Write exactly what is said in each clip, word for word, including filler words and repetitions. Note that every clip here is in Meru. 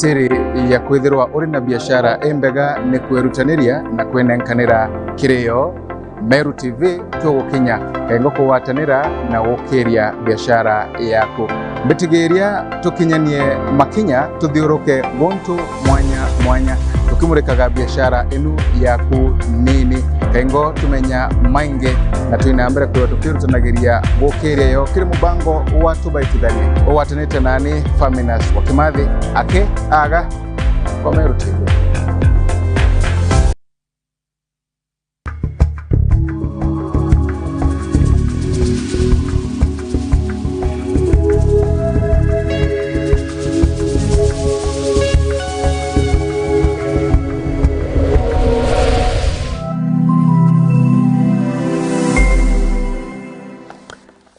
Siri ya kwithirwa uri na biashara imbega ni kwirutaniria na kwinenkanira kirio. Meru T V tugukinya kengo kugwatanira na gukiria biashara yaku. Mbitigiria tukinyanie makinya tuthiuruke guntu mwanya mwanya, tukimurikaga biashara inu yaku nini. Kengo tumenya maingi na twina mbere kwithirwa tukirutanagiria gukiria yo kiri mubango wa Tubaitithanie ugwatanite nani Faminas wa Kimathi aki aga kwa Meru T V.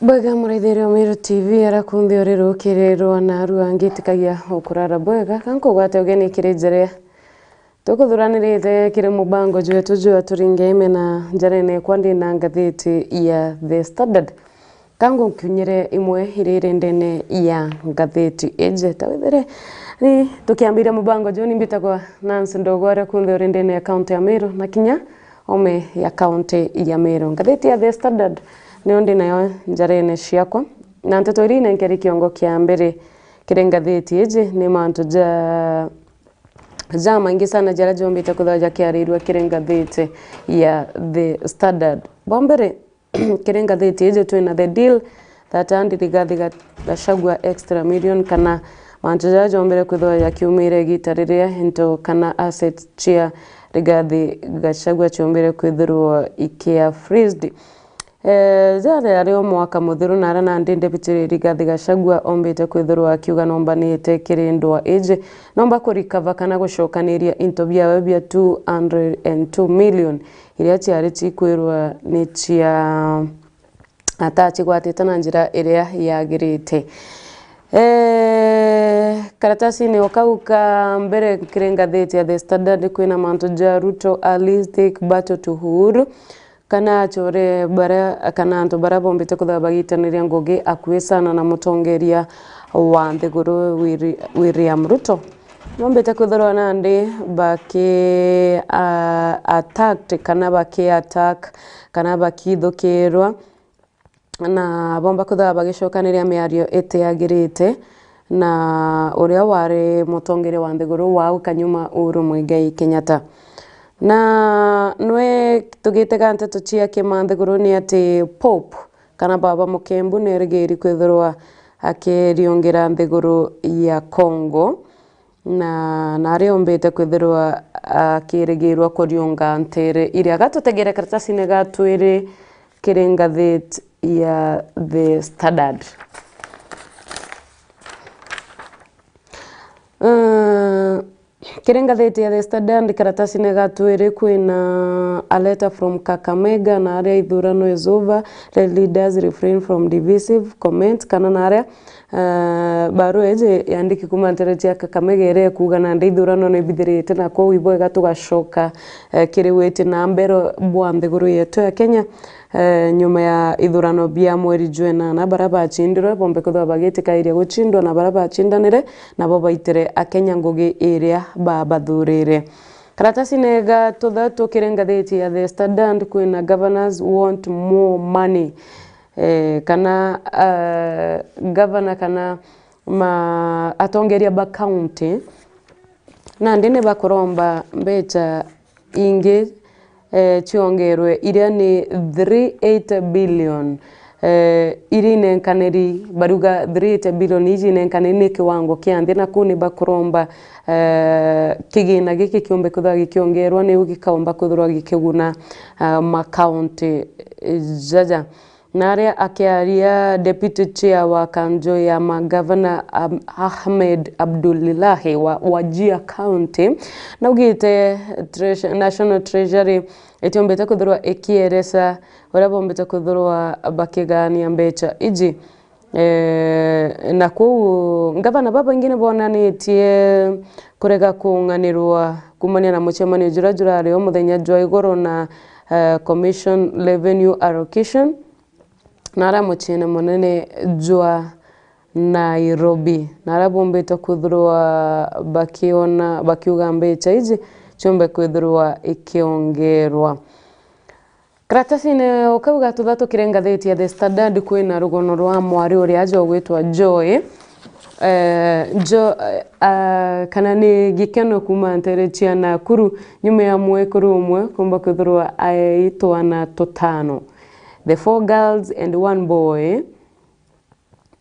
Bwega muraithiria wa Meru T V, ara kunthe uri rukiri rwa narua, ngitikagia ukurara bwega. Ka nkugwate ugeni kiri njerea tukuthuranirite kiri mubango jwetu jwa Turinge Ime, na njarene ekwa ndi na ngathiti ya The Standard. Ka ngunkinyire imwe iria iri ndene ya ngathiti iji. Ta withire ni tukiambiria mubango juu, ni mbitagwa Nancy Ndogo, aria kunthe uri ndene ya kaunti ya Meru na kinya ome ya kaunti ya Meru. Ngathiti ya The Standard niyo ndi nayo njarene ciakwa, na nteto iria inenkeri kiongo kia mbere kiri ngathiti iji ni mantu ja jamaingi sana jaria jombite kwithirwa jakiarirua kiri ngathiti ya The Standard. Bwa mbere, kiri ngathiti iji twina The Deal, that and Rigathi Ga-, Gachagua extra million, kana mantu jaria jombire kwithirwa jakiumire igita riria into kana assets cia Rigathi Gachagua ciombire kwithirwa ikia freezed. Eh, jari ari o mwaka muthiru, na aria nandi Deputy Rigathi Gachagua ombite kwithirwa akiuga nombanite kiri ndwa iji, nomba kurikava kana gucokaniria into biawe bia two hundred and two million iria ciari cikwirwa ni cia atacigwatite na njira iria yagirite. Eh, karatasini o kau ka mbere kiri ngathiti ya The Standard kwina mantu ja Ruto, a realistic battle to Uhuru, kana achore baria, kana antu baria bombite kwithirwa bagitaniria ngugi akui sana na mutongeria wa nthiguru Willi-, William Ruto. Bombite kwithirwa nandi baki, ah, attacked kana baki attack kana bakithukirwa, na bomba kwithirwa bagicokaniria miario itiagirite na uria wari mutongeria wa nthiguru wau kanyuma Uhuru Muigai Kenyatta. Na nwe tugitega nteto cia kima nthiguru ni ati Pope kana Baba Mukembu ni erigiri kwithirwa akiriungira nthiguru ya Congo, na nari ombite kwithirwa akirigirwa kuriunga ntere iria. Gatutegere karatasine ga twiri kiri ngathiti ya The Standard. Uh, kiri ngathiti ya The Standard, karatasine ga twiri kwina a letter from Kakamega, na aria ithurano is over, let leaders refrain from divisive comment, kana na aria Eh, barua iji yandiki kuma ntere cia Kakamega iria ikuuga nandi ithurano ni bithirite, na kwou ibwega tugacoka, eh, kiri witi na mbere bwa nthiguru yetu ya Kenya, eh, nyuma ya ithurano bia mweri jwa inana. Baria bacindirwe bombe kwithirwa bagitikairia gucindwa, na baria bacindanire nabo baitire Akenya ngugi iria babathurire. Karatasine ga tuthatu kiri ngathiti ya The Standard kwina governors want more money. Eh, kana, ah, gavana kana ma-, atongeria ba county nandi ni bakuromba mbecha ingi, eh, ciongerwe, iria ni three eighty billion, eh, iria inenkaniri, baruga three eighty billion iji inenkaniri ni kiwango kia nthi, na kuu ni bakuromba, eh, kigina giki kiumbe kwithirwa gikiongerwa, niu gikaumba kwithirwa gikiguna, ah, ma county, eh, jaja. Na aria akiaria Deputy Chair wa Kanjo ya Magavana, Am-, Ahmed Abdullahi wa Wajir County, naugite Treas-, National Treasury itiombite kwithirwa ikieresa uria bombite kwithirwa bakigania mbecha iji. Eh, na kwou ngavana babaingi ni bonanitie kurega kung'anirwa kumania na mucemanio juria jurari o muthenya jwa igoro na, eh, Commission Revenue Allocation. Na aria muciine munene jwa Nairobi, na aria bombite kwithirwa bakiona, bakiuga mbecha iji ciumbe kwithirwa ikiongerwa. Karatasine ukauga tuthatu kiri ngatheti ya The Standard, kwina rugono rwa mwari uria aja ugwitwa Joy, eh, Jo-, eh, ah, kana ni Gikeno kuuma ntere cia Nakuru, nyuma ya mwekuru umwe kumba kwithirwa aeitwa na tutano. The four girls and one boy.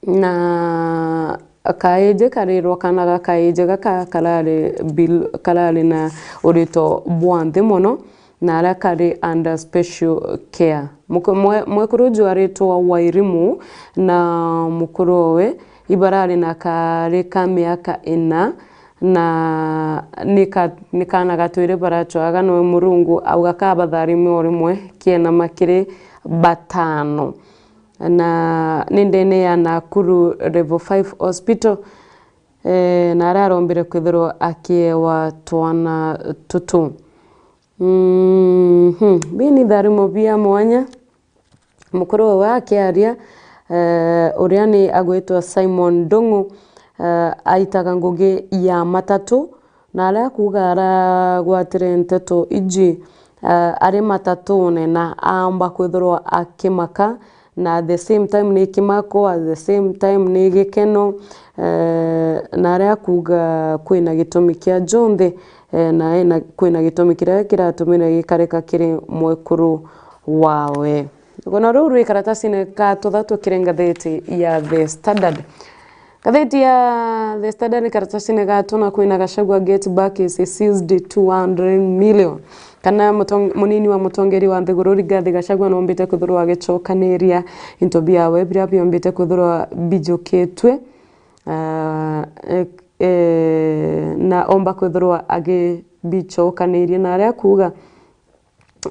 Na kaiji karirwa kana ga kaiji gaka karari bil-, karari na urito bwa nthi mono, na aria kari under special care. Muku-, mwe-, mwekuru uju aritwa Wairimu na mukuru owe ibarari na kari ka miaka ina, na ni ka-, ni kana gatwiri baracwaga, noe Murungu auga kabatharime o rimwe kienama kiri batano. Na ni ndene ya Nakuru Level five Hospital, eh, na aria arombire kwithirwa akiewa twana tutu. Mhm. Bii ni itharimo bia mwanya. Mukuru owe akiaria, eh, uria ni agwitwa Simon Ndung'u, eh, aitaga ngugi ya matatu, na aria akuuga aragwatire nteto iji, eh, ari matatune na aamba kwithirwa akimaka, na at the same time ni kimako, at the same time ni gikeno, eh, na aria akuuga kwina gitumi kia jonthe, eh, na ena, kwina gitumi kiria kiratumire gikarika kiri mwekuru wawe. Rugono ruu rwi karatasine ga tuthatu kiri ngatheti ya The Standard. Ngatheti ya The Standard karatasine ga tuna kwina Gachagua get back is seized two hundred million. Kana mutong-, munini wa mutongeri wa nthiguru Rigathi Gachagua nombite kwithirwa agicokaniria into biawe biria biombite kwithirwa bijukitwe, ah, e-, e-, na omba kwithirwa agibicokanirie, na aria akuuga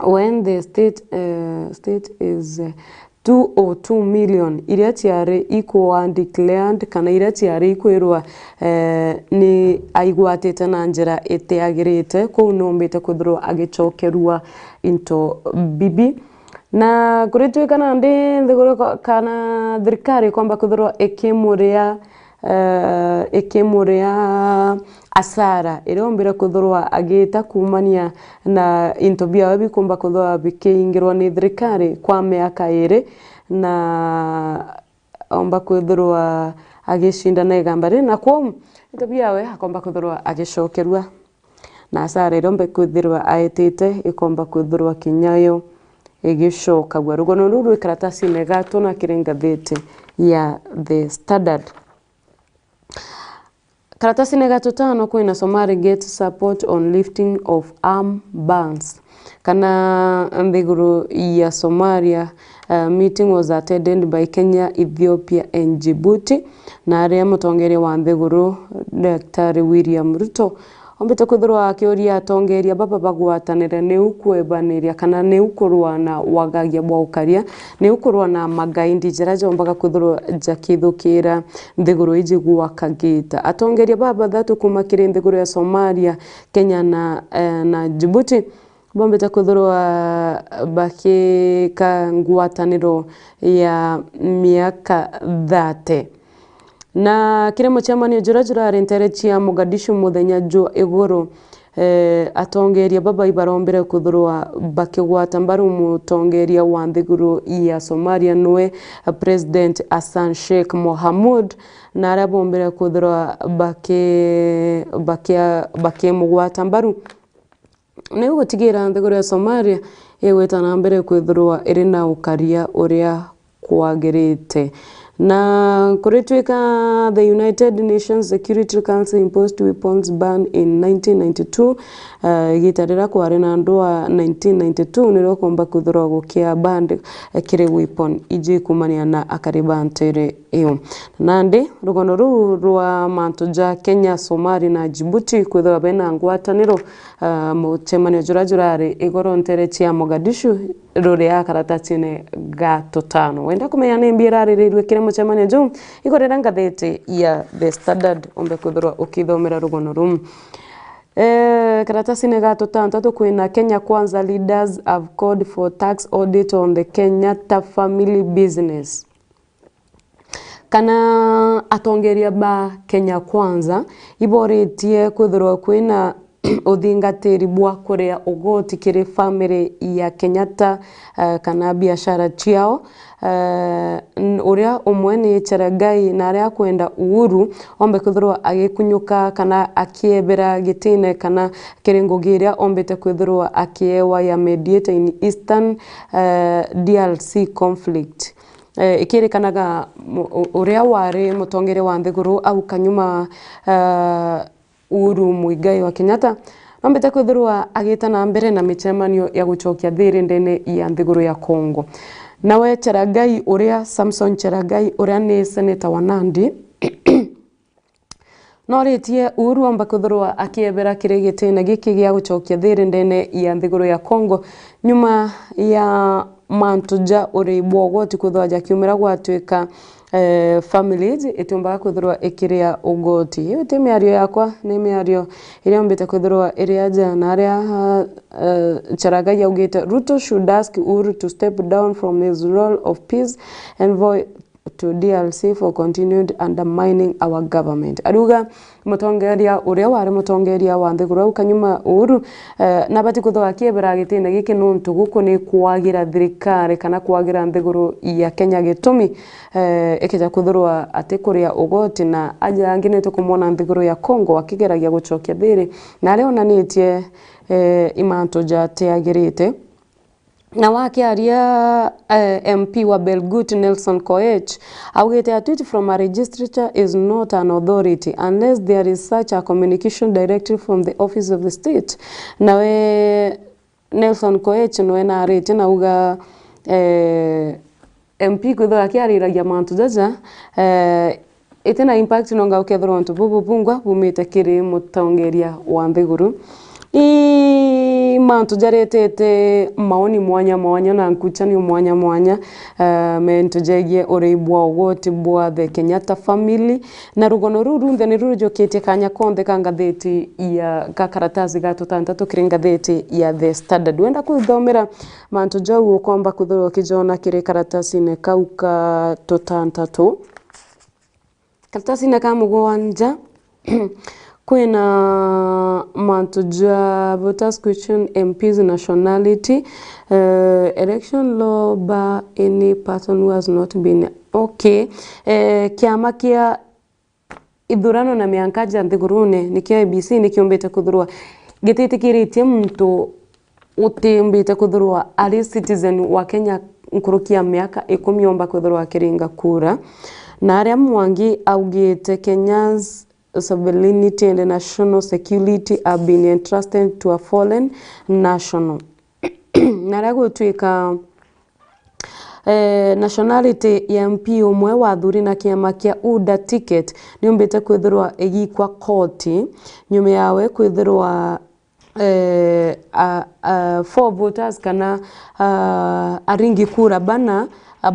when the state, eh, state is, eh, two oh two million iria ciari ikwa declared kana iria ciari ikwirwa, eh, ni aigwatite na njira itiagirite, kuu numbite kwithirwa agicokerua into bibi. Na kuritwika nandi nthiguru ko-, kana thirikari ikomba kwithirwa ikimuria, eh, ikimuria asara iria ombire kwithirwa agita kuumania na into biawe bikumba kwithirwa bikiingirwa ni thirikari kwa miaka iiri, na omba kwithirwa agicinda na igamba riri, na kwou into biawe akomba kwithirwa agicokerua. Na asara iria ombe kwithirwa aetite ikomba kwithirwa kinya yo igicokagua. Rugono ruu rwi karatasine ga tuna kiri ngatheti ya The Standard. Karatasine ga tutano kwina Somali get support on lifting of arm bans. Kana nthiguru ya Somalia, uh, meeting was attended by Kenya, Ethiopia and Djibouti, na aria mutongeria wa nthiguru Daktari William Ruto ombite kwithirwa akiuria atongeria baba bagwatanire niu kwebaniria kana niu kurwa na wagagia bwa ukaria, niu kurwa na magaindi jaria jombaga kwithirwa jakithukira nthiguru iji gwaka gita. Atongeria baba bathatu kuuma kiri nthiguru ya Somalia, Kenya na, eh, na Djibouti bombite kwithirwa bakika ngwataniro ya miaka thirty. Na kiri mucemanio juria jurari ntere cia Mogadishu muthenya jwa iguru, eh, atongeria baba ibarombire kwithirwa bakigwata mbaru mutongeria wa nthiguru ya Somalia, niwe President Hassan Sheikh Mohamud, na aria bombire kwithirwa baki-, bakia-, bakimugwata mbaru. Niu gutigira nthiguru ya Somalia igwita na mbere kwithirwa iri na ukaria uria kwagirite. Na kuritwika the United Nations Security Council imposed weapons ban in nineteen ninety-two, eh, igita riria kwari na ndwaa nineteen ninety-two nirio kumba kwithirwa gukia ban, eh, kiri weapon iji kumania na akari ba ntere iu. Nandi, rugono ruu rwa mantu ja Kenya, Somali na Djibouti kwithirwa bena ngwataniro, ah, mucemanio juria jurari igoro ntere cia Mogadishu ruri a karatasine ga tutano. Wenda kumenya nimbi iraririrue kiri mucemanio juu, igurira ngatheti ya The Standard umbe kwithirwa ukithomera rugono ruu. Eh, karatasine ga tutantatu kwina Kenya Kwanza leaders have called for tax audit on the Kenyatta family business. Kana atongeria ba Kenya Kwanza iboritie kwithirwa kwina uthingatiri bwa kuria ugoti kiri family ya Kenyatta, eh, kana biashara ciao, eh, n-, uria umwe ni Chelagai, na aria akwenda Uhuru ombe kwithirwa agikunyuka kana akiebera gitine kana kiri ngugi iria ombite kwithirwa akiewa ya mediator in Eastern, eh, D R C conflict. Eh, ikirikanaga mu-, u-, uria wari mutongeria wa nthiguru au kanyuma, eh, Uhuru Muigai wa Kenyatta, nombite kwithirwa agita na mbere na micemanio ya gucokia thiri ndene ya nthiguru ya Congo. Nawe Chelagai, uria Samson Chelagai, uria ni seneta wa Nandi, noritie Uhuru omba kwithirwa akiebera kiri gitine giki gia gucokia thiri ndene ya nthiguru ya Congo, nyuma ya mantu ja urei bwa ugoti kwithirwa jakiumira gwatuika, eh, families itiumbaga kwithirwa ikiria ugoti. Iu ti miario yakwa, ni miario iria ombite kwithirwa iri aja na aria, eh, Chelagai augite, "Ruto should ask Uhuru to step down from his role of peace envoy to D R C for continued undermining our government." Ariuga mutongeria uria wari mutongeria wa nthiguru au kanyuma Uhuru, eh, nabati kwithirwa akiebera gitine giki nontu guku ni kwagira thirikari kana kwagira nthiguru ya Kenya gitumi, eh, ikeja kwithirwa ati kuria ugoti na aja angi ni tukumwona nthiguru ya Congo akigeragia gucokia thiri na aria onanitie, eh, imantu jatiagirite. Na wakiaria, eh, M P wa Belgut Nelson Koech augite, "A tweet from a legislature is not an authority unless there is such a communication directly from the office of the state." Nawe Nelson Koech nwe naritie na auga, eh, M P kwithirwa akiariragia mantu jaja, eh, itina impact nonga ukethirwa untu bubu bungwa bumite kiri mutongeria wa nthiguru. I mantu jaretete maoni mwanya mwanya na nkuchanio mwanya mwanya, eh, mento jegie urei bwa ugoti bwa the Kenyatta family, na rugono ruu runthe niru rujukitie kanya konthe ka ngatheti ya, ka karatasi ga tutantatu kiri ngatheti ya The Standard. Wenda kwithomera mantu jau ukomba kwithirwa ukijona kiri karatasine kau ka tutantatu. Karatasine ka mugwanja, kwina mantu ja voters question, M Ps nationality, eh, election law bar any person who has not been, okay. Eh, kiama kia ithurano na mianka ja nthigurune, nikio I E B C, nikiumbite kwithirwa gititikiritie muntu utiumbite kwithirwa ari citizen wa Kenya nkuruki ya miaka ikumi omba kwithirwa akiringa kura. Na aria Mwangi augite, Kenya's sovereignty and national security have been entrusted to a foreign national. Na aria gutwika, eh, nationality ya M P umwe wathuri na kiama kia U D A ticket niumbite kwithirwa igikwa koti, nyuma yawe kwithirwa, eh, a, a, four voters kana, a, aringi kura bana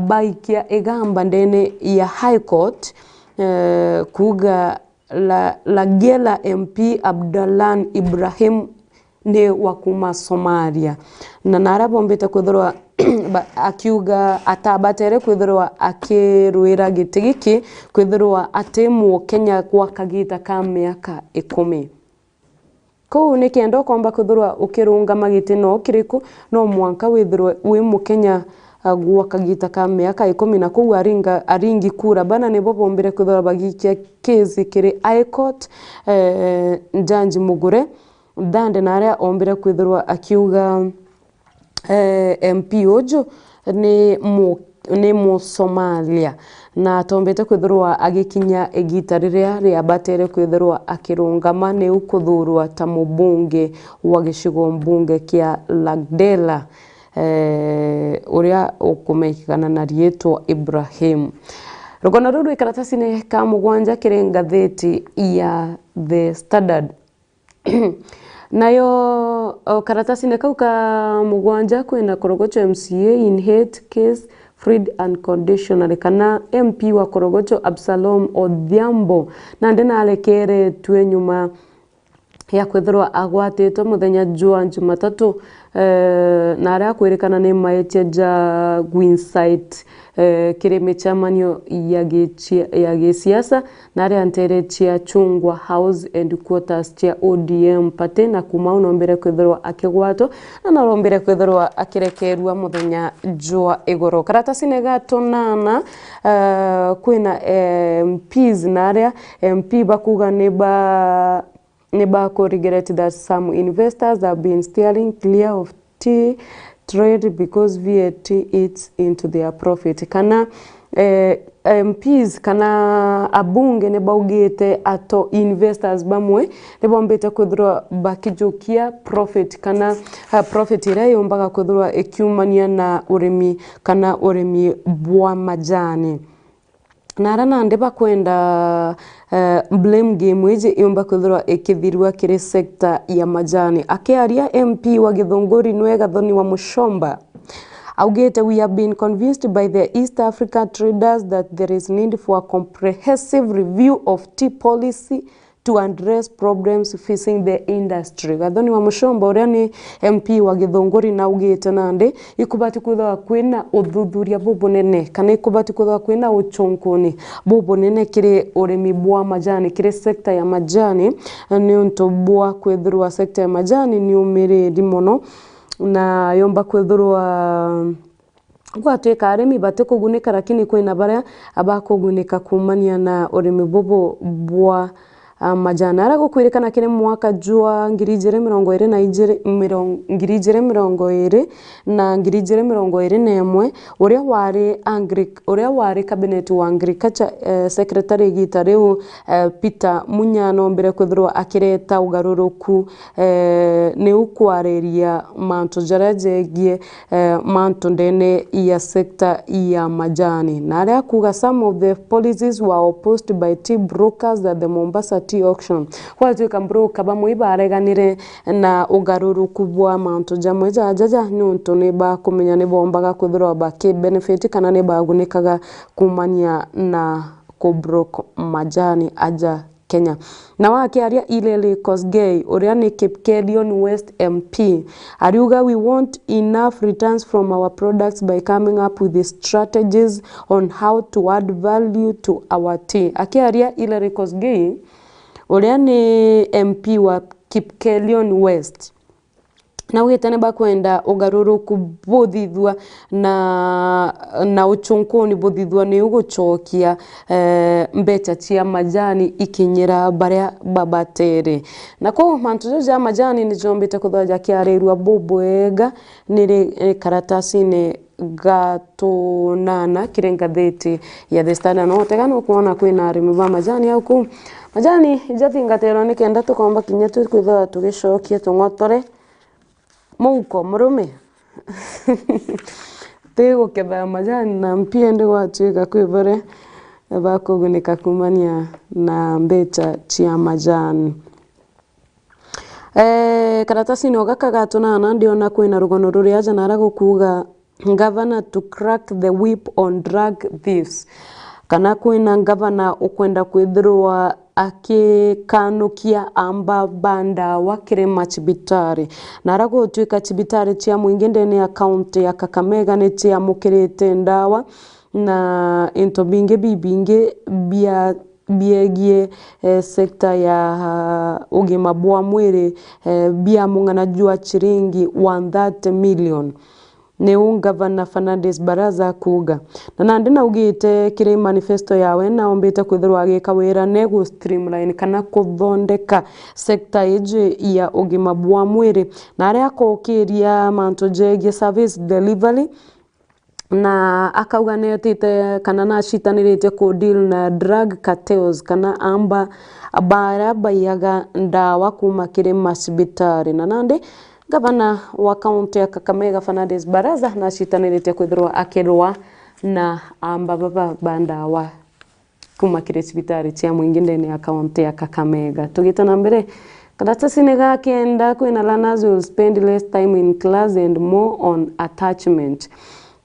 baikia igamba ndene ya High Court, eh, kuuga la, Lagela M P Abdallah Ibrahim ni wa kuma Somalia. Na naria bombite kwithirwa ba, akiuga atabatere kwithirwa akirwira giti giki, kwithirwa ati Mukenya gwa kagita ka miaka ikumi. Kuu ni kenda ukomba kwithirwa ukirungama giti no kiriku, no mwanka withirwe wi Mukenya, a, gwa kagita ka miaka ikumi, na kuu aringa, aringi kura bana nibo bombire kwithirwa bagikia kesi kiri High Court, eh, Judge Mugure Thande naria ombire kwithirwa akiuga, eh, M P uju ni mu, ni Musomalia, na atombete kwithirwa agikinya igita riria riabatere kwithirwa akirungama niu kuthurwa ta mubunge wa gicigo mbunge kia Lagdela, eh, uria ukumenyekana na riitwa Ibrahim. Rugono ruu rwi karatasine ka mugwanja kiri ngatheti ya The Standard. Nayo, o, karatasine kau ka mugwanja kwina Korogocho M C A in hate case freed unconditionally, kana M P wa Korogocho Absalom Odhiambo nandi narekeretue nyuma ya kwithirwa agwatitwe muthenya jwa Jumatatu, eh, na aria akwirikana ni maetia ja Gwinsite, eh, kiri micemanio ya gicia-, ya gisiasa, na aria ntere cia Chungwa House and Quarters cia O D M party, na kuma au nombire kwithirwa akigwatwa, na narombire kwithirwa akirekerua muthenya jwa igoro. Karatasine ga tunana, eh, kwina M Ps na aria M P bakuga ni ba ni baku regret that some investors have been steering clear of tea trade because V A T eats into their profit. Kana, eh, M Ps kana abunge ni baugite ato investors bamwe ni bombite kwithirwa bakijukia profit kana, eh, profit iria yumbaga kwithirwa ikiumania na urimi kana urimi bwa majani. Na aria nandi bakwenda, eh, blame game iji yumba kwithirwa ikithirua kiri sector ya majani. Akiaria M P wa Githunguri nwe Gathoni wa Muchomba augite, "We have been convinced by the East Africa traders that there is need for a comprehensive review of tea policy to address problems facing the industry." Gathoni wa Muchomba, uria ni M P wa Githunguri, naugite nandi ikubati kwithirwa kwina uthuthuria bubunene, kana ikubati kwithirwa kwina uchunkuni bubunene kiri urimi bwa majani, kiri sector ya majani, niuntu bwa kwithirwa sector ya majani ni umiriri mono, na yomba kwithirwa gwatwika arimi batikugunika, lakini kwina baria bakugunika kumania na urimi bubu bwa, ah, majani. Aria gukwirikana kiri mwaka jwa ngiri ijiri mirongo iri na ijiri, miron-, ngiri ijiri mirongo iri na ngiri ijiri mirongo iri na imwe, uria wari agric-, uria wari cabinet wa agriculture, eh, secretary igita riu, eh, Peter Munya, nombire kwithirwa akireta ugaruruku, eh, niu kwariria mantu jaria jegie eh, mantu ndene ya sector ya majani. Na aria akuga, "Some of the policies were opposed by tea brokers at the Mombasa Tea Auction." Gwatuika broker bamwe ibareganire na ugaruruku bwa mantu jamwe jajaja, niuntu ni bakumenya ni bombaga kwithirwa baki benefit kana ni bagunikaga kumania na ku broke majani aja Kenya. Na wakiaria Ileli Kosgei, uria ni Kipkelion West M P, ariuga, "We want enough returns from our products by coming up with the strategies on how to add value to our tea." Akiaria Ileli Kosgei, uria ni M P wa Kipkelion West, naugite ni bakwenda ugaruruku buthithua na, na uchunkuni buthithua niu guchokia, eh, mbecha cia majani ikinyira baria babatere. Na kou mantu jau ja majani ni jombite kwithirwa jakiarirua bubwega ni ri-, ni karatasine ga tunana kiri ngathiti ya The Standard. No utega nukwona kwina arimi ba majani au kuu. Majani ijathingatirwa nikenda tukomba kinya tu kwithirwa tugicokia tung'otore. Muuko murume. Ti guketha majani na mpia, indi gwatuika kwi baria bakugunika kumania na mbecha cia majani. Eh, karatasine o gaka ga tunana ndiona kwina rugono ruri aja nara gukuga, "Governor to crack the whip on drug thieves." Kana kwina ngavana ukwenda kwithirwa akikanukia amba ba ndawa kiri macibitari. Na ara gutuika cibitari cia mwingi ndene ya kaunti ya Kakamega ni ciamukirite ndawa na into bingi bibingi bia, biegie, eh, sector ya, ah, ugima bwa mwiri, eh, bia mung'ana jwa chiringi one thirty million. Niu Ngavana Fernandes Baraza akuuga. Na nandi naugite kiri manifesto yawe naombite kwithirwa agika wira ne gu streamline kana kuthondeka sector iji ya ugima bwa mwiri, na aria akookiria mantu jegie service delivery, na akauga neetite kana nacitaniritie ku deal na drug cartels kana amba baria baiyaga ndawa kuma kiri macibitari. Na nandi Ngavana wa kaunti ya Kakamega, Fernandes Baraza, nacitaniritie kwithirwa akirwa na amba baba ba ndawa kuma kiri cibitari cia mwingi ndene ya kaunti ya Kakamega. Tugite na mbere, karatasine ga kenda, kwina learners will spend less time in class and more on attachment.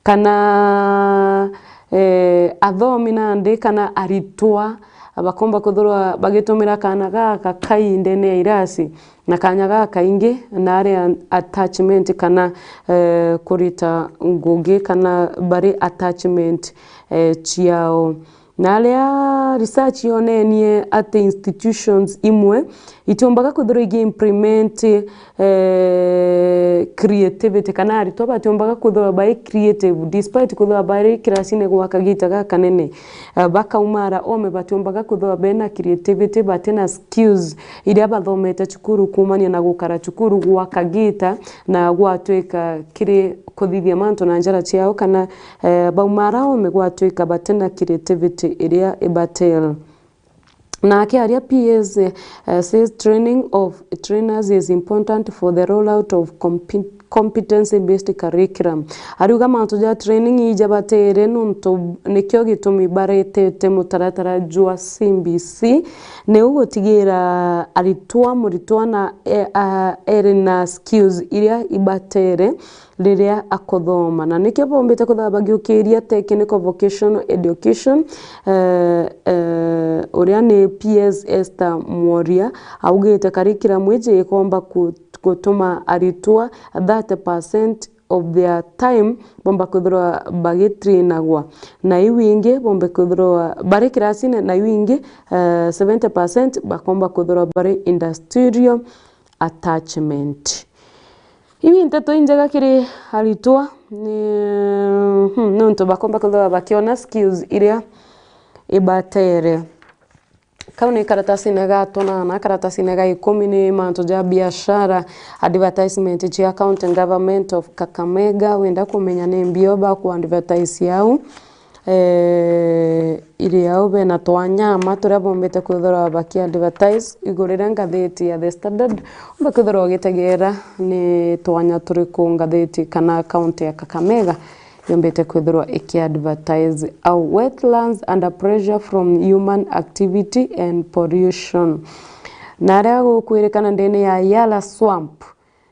Kana, eh, athomi nandi kana aritwa bakomba kwithirwa bagitumira kaana gaka kai ndene ya irasi, na kaanya gaka kaingi nari an-, attachment kana, eh, kurita ngugi kana bari attachment, eh, ciao. Na aria research yonenie ati institutions imwe itiumbaga kwithirwa igi implement, eh, creativity, kana aritwa batiumbaga kwithirwa bai creative despite kwithirwa bari kirasine gwa kagita gakanene. Eh, bakaumara ome batiumbaga kwithirwa bena creativity, batina skills iria bathomete cukuru kuumania na gukara cukuru gwa kagita na gwatwika kiri kuthithia mantu na njara ciao, kana, eh, baumara ome gwatwika batina creativity iria ibatel. Na akiaria P S, eh, says training of trainers is important for the rollout of compe-, competency-based curriculum. Ariuga mantu ja training ijabatere nontu nikio gitumi baretete mutaratara jwa C B C, niu gutigira aritwa, muritwa na e-, a-, eri na skills iria ibatere riria akuthoma. Na nikio bombite kwithirwa bagiukiria technical vocational education, eh, eh, uria ni P S Esther Mworia augite curriculum iji ikomba ku-, gutuma aritwa thirty percent of their time bomba kwithirwa bagitrainagwa, na iu ingi bombe kwithirwa bari kirasine, na iu ingi, eh, seventy percent bakomba kwithirwa bari industrial attachment. Iu i nteto injega kiri aritwa, ni, hmm, nontu bakomba kwithirwa bakiona skills iria ibatere. Kau ni karatasine ga tunana, karatasine ga ikumi ni mantu ja biashara, advertisement cia County Government of Kakamega. Wenda kumenya ni mbio baku advertise au, eh, iri au bena twanyama turia bombite kwithirwa baki advertise iguru ria ngathiti ya The Standard. Umbe kwithirwa ugitegera ni twanya turiku ngathiti kana county ya Kakamega yombite kwithirwa iki advertise au. Wetlands under pressure from human activity and pollution. Na aria gukwirikana ndene ya Yala Swamp,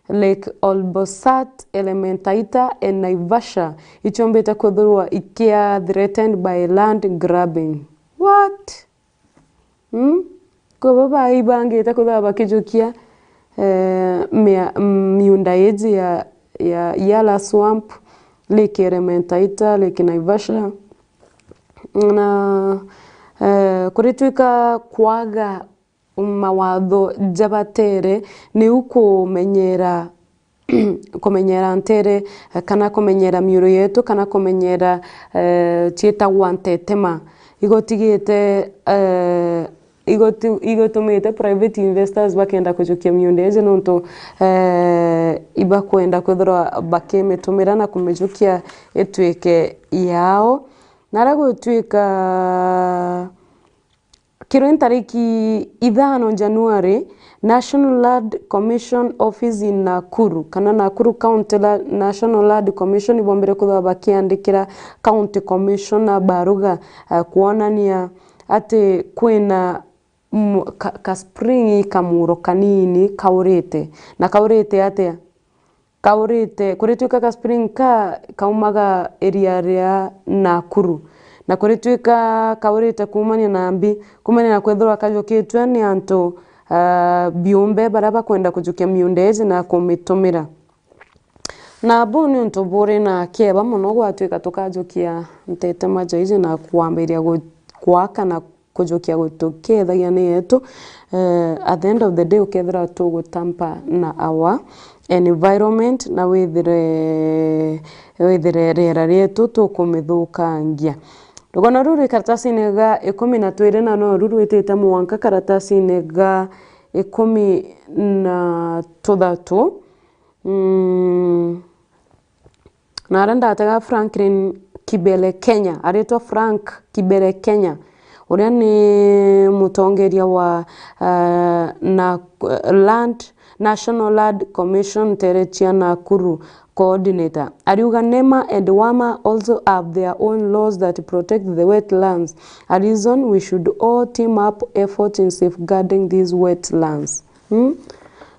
Lake Olbosat, Elementaita and Naivasha ichombite kwithirwa ikia threatened by land grabbing. What? Mm? Kwi bo baibangite kwithirwa bakijukia, eh, mia-, miunda iji ya, ya Yala Swamp, Lake Elementaita, Lake Naivasha. Na, eh, kuritwika kwaga mawatho jabatere, niu kumenyera kumenyera ntere, eh, kana kumenyera miuru yetu, kana kumenyera, eh, ciitagwa ntetema. Igotigite, eh, igoti-, igotumite private investors bakenda kujukia miunda iji nontu, eh, ibakwenda kwithirwa bakimitumira na kumijukia itwike yao. Na aria gutwika Kiri ntariki ithano January, National Land Commission Office in Nakuru, kana Nakuru County La-, National Land Commission, ibombire kwithirwa bakiandikira County Commissioner baruga, eh, kwonania ati kwina mu-, ka, ka spring kamuro kanini kaurite. Na kaurite atia? Kaurite, kuritwika ka spring ka kaumaga area ria Nakuru, na kuritwika kaurite kuumania na mbi, kuumania na kwithirwa kajukitwe ni antu, ah, biumbe baria bakwenda kujukia miunda iji na kumitumira. Na buu ni untu buri na kieba mono gwatwika tukajukia ntetema ja iji na kwambiria gu-, gwaka na kujukia gutukethagia ni yetu. Eh, at the end of the day, ukethira tugutamper na our environment na withire, withire riera rietu tukumithukangia. Rugano ruu rwi karatasine ga ikumi na twiri na noru rwitite mwanka karatasine ga ikumi na tuthatu. Mm. Na aria ndatega Franklin Kibele Kenya, aritwa Frank Kibele Kenya, uria ni mutongeria wa, eh, na, Land, National Land Commission ntere cia Nakuru coordinator. Ariuga NEMA and WAMA also have their own laws that protect the wetlands. A reason we should all team up effort in safeguarding these wetlands. Hmm?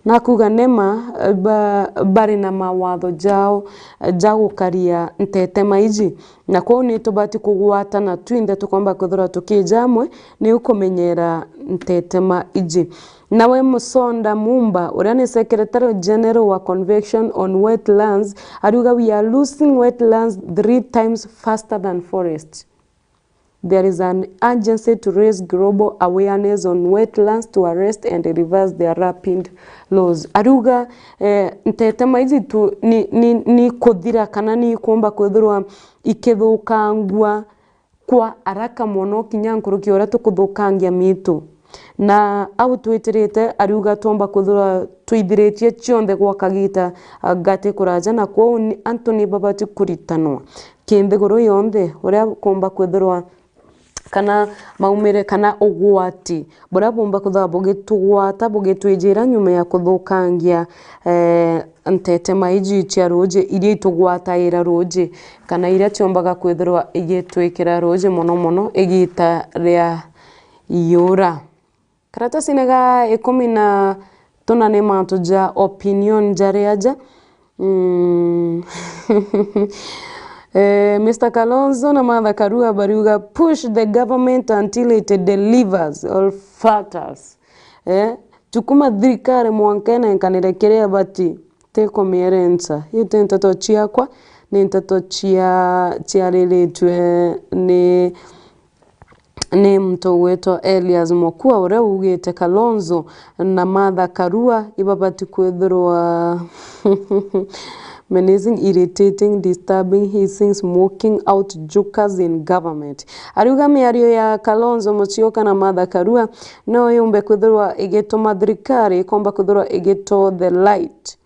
Na akuuga nema, eh, ba-, bari na mawatho jao, eh, ja gukaria ntetema iji, na kwou ni tubati kugwatana twinthe tukomba kwithirwa tukija amwe niu kumenyera ntetema iji. Nawe Musonda Mumba, uria ni Secretary General wa Convention on Wetlands, ariuga, "We are losing wetlands three times faster than forest. There is an urgency to raise global awareness on wetlands to arrest and reverse their rapid loss." Ariuga, eh, ntetema iji tu ni, ni, ni kuthira kana ni ikumba kwithirwa ikithukangua kwa haraka mono kinya nkuruki ya uria tukuthukangia miitu. Na au twitirite, ariuga twomba kwithirwa twithiritie cionthe gwa kagita, ah, gati kuraja, na kwou ni, antu ni babati kuritanwa ki nthiguru yonthe uria kumba kwithirwa kana maumire kana ugwati buria bumba kwithirwa bugitugwata, bugitwijira nyuma ya kuthukangia, eh, ntetema iji cia ruuji iria itugwataira ruuji, kana iria ciombaga kwithirwa igitwikira ruuji mono mono igita ria iura. Karatasine ga ikumi na tuna ni mantu ja opinion jaria ja. Mm. Eh, Mister Kalonzo na Martha Karua bariuga, "Push the government until it delivers or falters." Eh, tukuma thirikari mwanka inenkanire kiria ibati, ti kumierenca. Iu ti nteto ciakwa, ni nteto cia, ciariritue ni ni muntu ugwitwa Elias Mukua, uria ugite Kalonzo na Martha Karua ibabati kwithirwa menacing, irritating, disturbing, hissing, smoking out jokers in government. Ariuga miario ya Kalonzo Musyoka na Martha Karua no yumbe kwithirwa igituma thirikari ikomba kwithirwa igito the light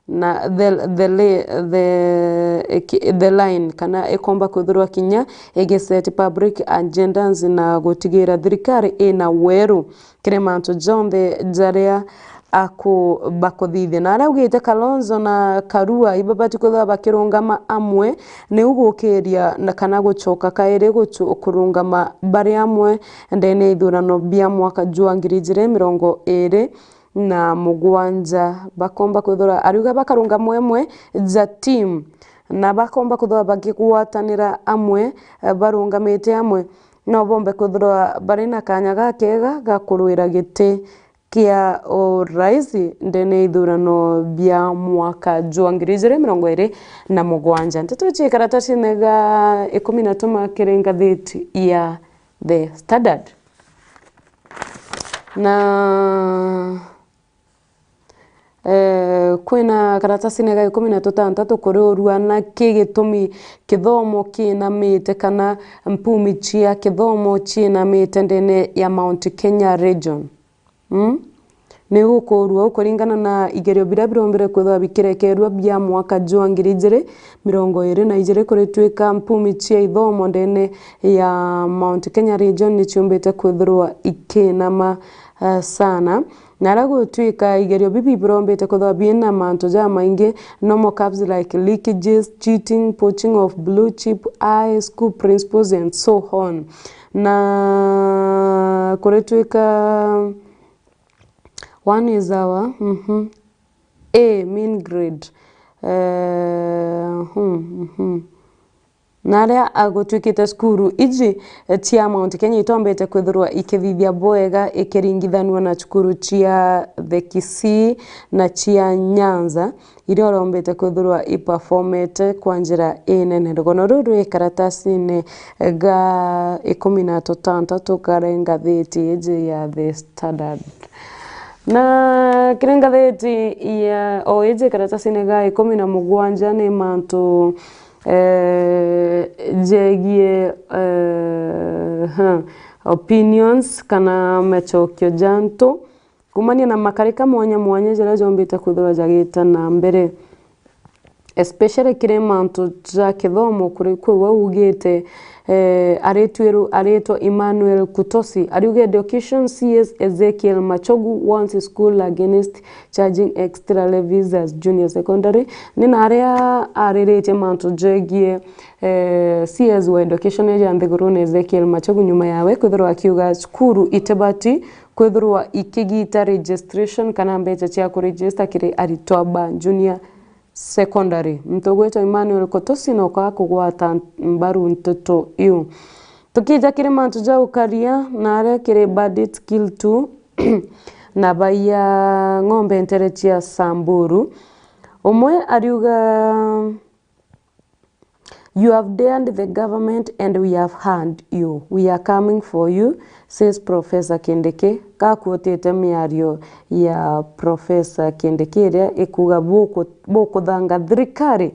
na the, the, li- the, ki- the line, kana ikomba kwithirwa kinya igiset public agendas na gutigira thirikari ina weru kiri mantu jonthe jaria aku bakuthithia. Na aria augite Kalonzo na Karua ibabati kwithirwa bakirungama amwe, niu gukiria na kana gucoka kairi gucu- kurungama bari amwe ndene ya ithurano bia mwaka jwa ngiri ijiri mirongo iri na mugwanja. Bakomba kwithirwa, ariuga bakarungama imwe ja team, na bakomba kwithirwa bakigwatanira amwe, eh, barungamite amwe, no bombe kwithirwa bari na kanya gakega ga kurwira giti kia urais ndene ya ithurano bia mwaka jwa ngiri ijiri mirongo iri na mugwanja. Nteto iji ikaratacine ga ikumi na tuma kiri ngathiti ya The Standard. Na, eh, kwina karatasine ga ikumi na tutantatu kuriurua na ki gitumi kithomo kiinamite kana mpumi cia kithomo ciinamite ndene ya Mount Kenya region. Mm? Ni gukurua u kuringana na igerio biria birombire kwithirwa bikirekerua bia mwaka jwa ngiri ijiri mirongo iri na ijiri, kuritwika mpumi cia ithomo ndene ya Mount Kenya region ni ciumbite kwithirwa ikinama, eh, sana. Na aria gutwika igerio bibi birombite kwithirwa biina mantu jamaingi, normal curves like leakages, cheating, poaching of blue chip eye school principals and so on. Na kuritwika one is our, mhm, A mean grade. Eh, mhm, mhm. Na aria agutwikite cukuru iji, eh, cia Mount Kenya itombete kwithirwa ikithithia bwega ikiringithanua na cukuru cia the Kisii na cia Nyanza, iria urombete kwithirwa iperformete kwa njira inene. Rugono ruu rwi karatasine ga ikumi na tutantatu kari ngathiti iji ya The Standard. Na kiri ngathiti ya o iji karatasine ga ikumi na mugwanja ni mantu, eh, jegie, eh, ha, opinions kana macokio ja antu kumania na makarika mwanya mwanya jaria jombite kwithirwa jagita na mbere. especially kiri mantu ja kithomo, kuri kwi we ugite, eh, aritwiru-, aritwa Emmanuel Kutosi, ariuga education C S Ezekiel Machogu wants school against charging extra levies as junior secondary. Ni na aria ariritie mantu jegie, eh, C S wa education ya nthigurune Ezekiel Machogu nyuma yawe kwithirwa akiuga cukuru itibati kwithirwa ikigita registration kana mbeca cia kuregister kiri aritwa ba junior secondary. Muntu ugwitwa Emmanuel Kutosi noka kugwata mbaru nteto iu. Tukija kiri mantu ja ukaria, na aria kiri Burdett Kiltu na baiya ng'ombe ntere cia Samburu. Umwe ariuga, "You have dared the government and we have heard you. We are coming for you," says Professor Kindiki. Gakuotete miario ya Professor Kindiki iria ikuuga buku-, bukuthanga thirikari,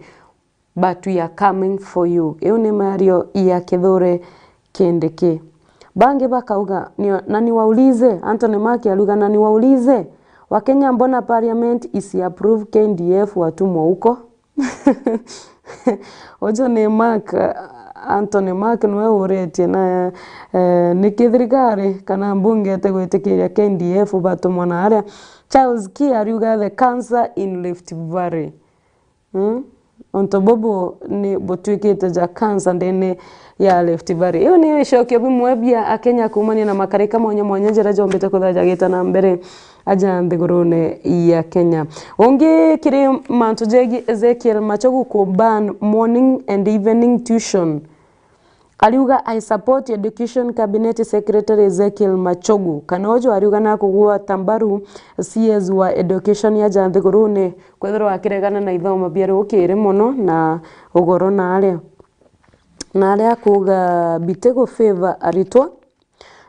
"But we are coming for you." Iu ni miario ya Kithure Kindiki. Bangi bakauga, "Ni-, na niwaulize," Anthony Mark ariuga, "Na niwaulize, Wakenya, mbona parliament isi approve K D F watumwa huko?" Uju ni Mark, Anthony Mark niwe uretie na, eh, niki thirikari kana mbunge itigwitikiria K D F batumwa na aria. Charles Key ariuga, "The cancer in Rift Valley." Hmm? Untu bubu ni butwikite ja cancer ndene ya Rift Valley. Iu ni icokio bimwe bia Akenya kuumania na makarika mwanya mwanya jira jombite kwithira jagita na mbere aja nthigurune ya Kenya. Ungi kiri mantu jegie Ezekiel Machogu ku ban morning and evening tuition. Ariuga, "I support Education Cabinet Secretary Ezekiel Machogu." Kana uju ariuga nakugwata mbaru C S wa education ya ja nthigurune kwithirwa akiregana na ithomo bia rukiri mono na ugoro na aria, na aria akuuga bitigu favour aritwa.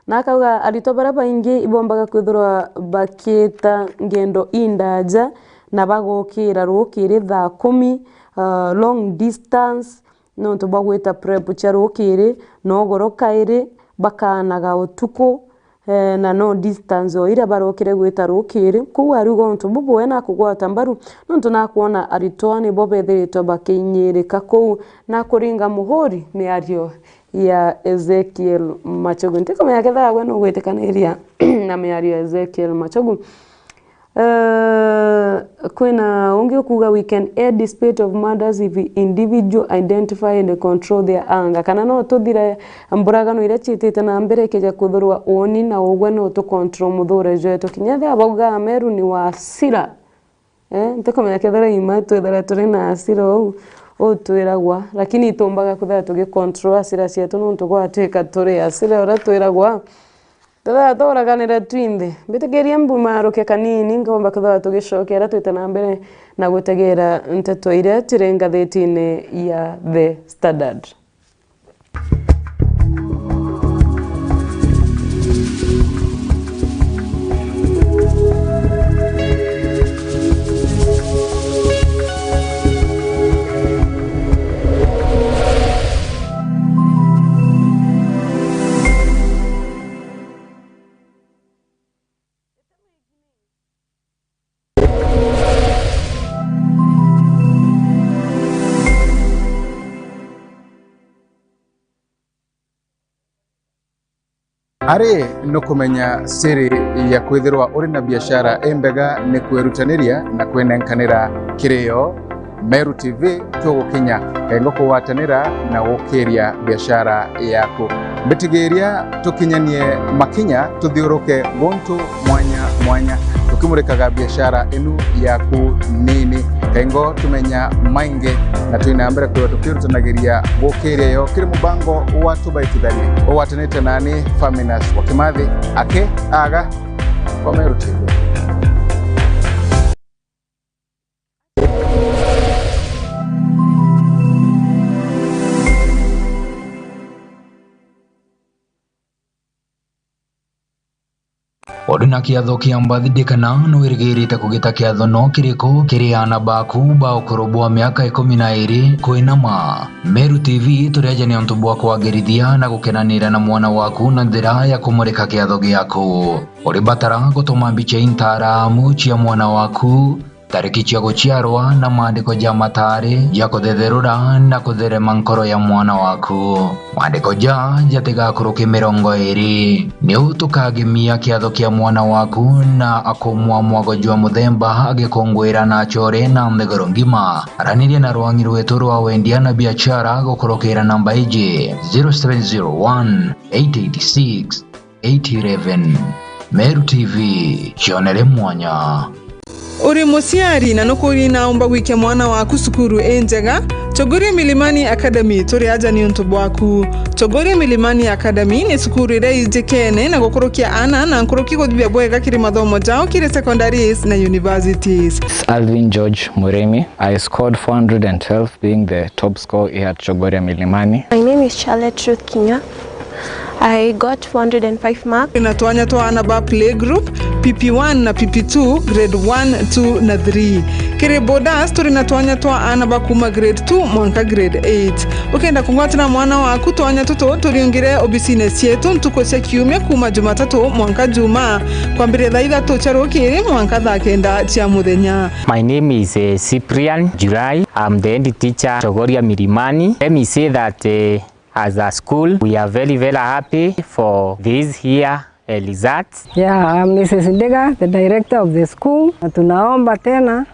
Na akauga aritwa baria baingi ibombaga kwithirwa bakiita ngendo indaja na bagokira rukiri thaa kumi, uh, long distance, nontu bwa gwita prep cia rukiri, na ugoro kairi bakaanaga utuku, eh, na no distance o iria barokire gwita rukiri. Kou ariuga untu bubu we nakugwata mbaru, nontu nakwona aritwa nibo bethiritwe bakiinyirika kou na kuringa muhuri miario ya Ezekiel Machogu. Ntikumenya kethira gwe nugwitikaniria na miario ya Ezekiel Machogu. Eh, kwina ungi ukuuga, "We can end the spate of murders if we individual identify and control their anger." Kana no tuthire mburagano iria ciitite na mbere ikeja kuthurwa uuni na ugwe no tu control muthure jwetu. Kinya ethira bauga Ameru ni wa hasira. Eh, ntikumenya kethira ima twithira turi na hasira uu, uu twiragwa, lakini itumbaga kwithira tugi control hasira cietu nontu gwatwika turi hasira uria twiragwa. Twithira turaganira twinthe. Mbitikirie mbumaruke kanini, nkomba kwithira tugicokera twite na mbere na gutegera nteto iria ciri ngathitine ya The Standard. Ari nukumenya siri ya kwithirwa uri na biashara imbega ni kwirutaniria na kwinenkanira kirio. Meru T V tugukinya kengo kugwatanira na gukiria biashara yaku. Mbitigiria tukinyanie makinya tuthiuruke guntu mwanya mwanya, tukimurikaga biashara inu yaku nini. Kengo tumenya maingi na twina mbere kwithirwa tukirutanagiria gukiria yo kiri mubango wa Tubaitithanie. Ugwatanite nani Faminas wa Kimathi, aki aga kwa Meru T V. Uri na kiatho kia birthday kana ni wirigirite kugita kiatho no kiriku kiri aana baku ba ukuru bwa miaka ikumi na iri kwinama? Meru T V turi aja ni untu bwa kwagirithia na gukenanira na mwana waku na njira ya kumurika kiatho giaku. Uri batara gutuma mbicha intaramu cia mwana waku, tariki cia guciarwa na maandiko ja mataari ja kuthetherura na kutherema nkoro ya mwana waku. Maandiko ja jatigakuruke mirongo iiri. Niu tukagemia kiatho kia mwana waku na akumwa mwago jwa muthemba agikunguira na achore na nthiguru ngima. Araniria na rwangi rwetu rwa wendia na biashara gukurukira namba iji, zero seven zero one, eight eight six, eight eleven. Meru T V, cionere mwanya. Uri muciari na nukuuri naumba gwikia mwana waku cukuru injega? Chogoria Milimani Academy turi aja niuntu bwaku. Chogoria Milimani Academy ni cukuru iria ijikene na gukurukia aana na nkuruki kuthithia bwega kiri mathomo jao kiri secondaries na universities. Alvin George Murimi. I scored four hundred and twelve, being the top score here at Chogoria Milimani. My name is Charlotte Ruth Kinya. I got four hundred and five marks. Twina twanya twa aana ba playgroup, P P one na P P two, grade one, two na three. Kiri boarders, turi na twanya twa aana ba kuuma grade two mwanka grade eight. Ukenda kungwatira mwana waku twanya tutu, turiungire obisine cietu ntuku cia kiumia kuuma Jumatatu mwanka Jumaa, kwambiria thaa ithatu cia rukiri mwanka thaa kenda cia muthenya. My name is, eh, Cyprian Jurai. I'm the head teacher, Chogoria Milimani. Let me say that, eh, as a school, we are very, very happy for this year, eh, results. Yeah, I'm Missus Ndiga, the director of the school. Na tunaomba tena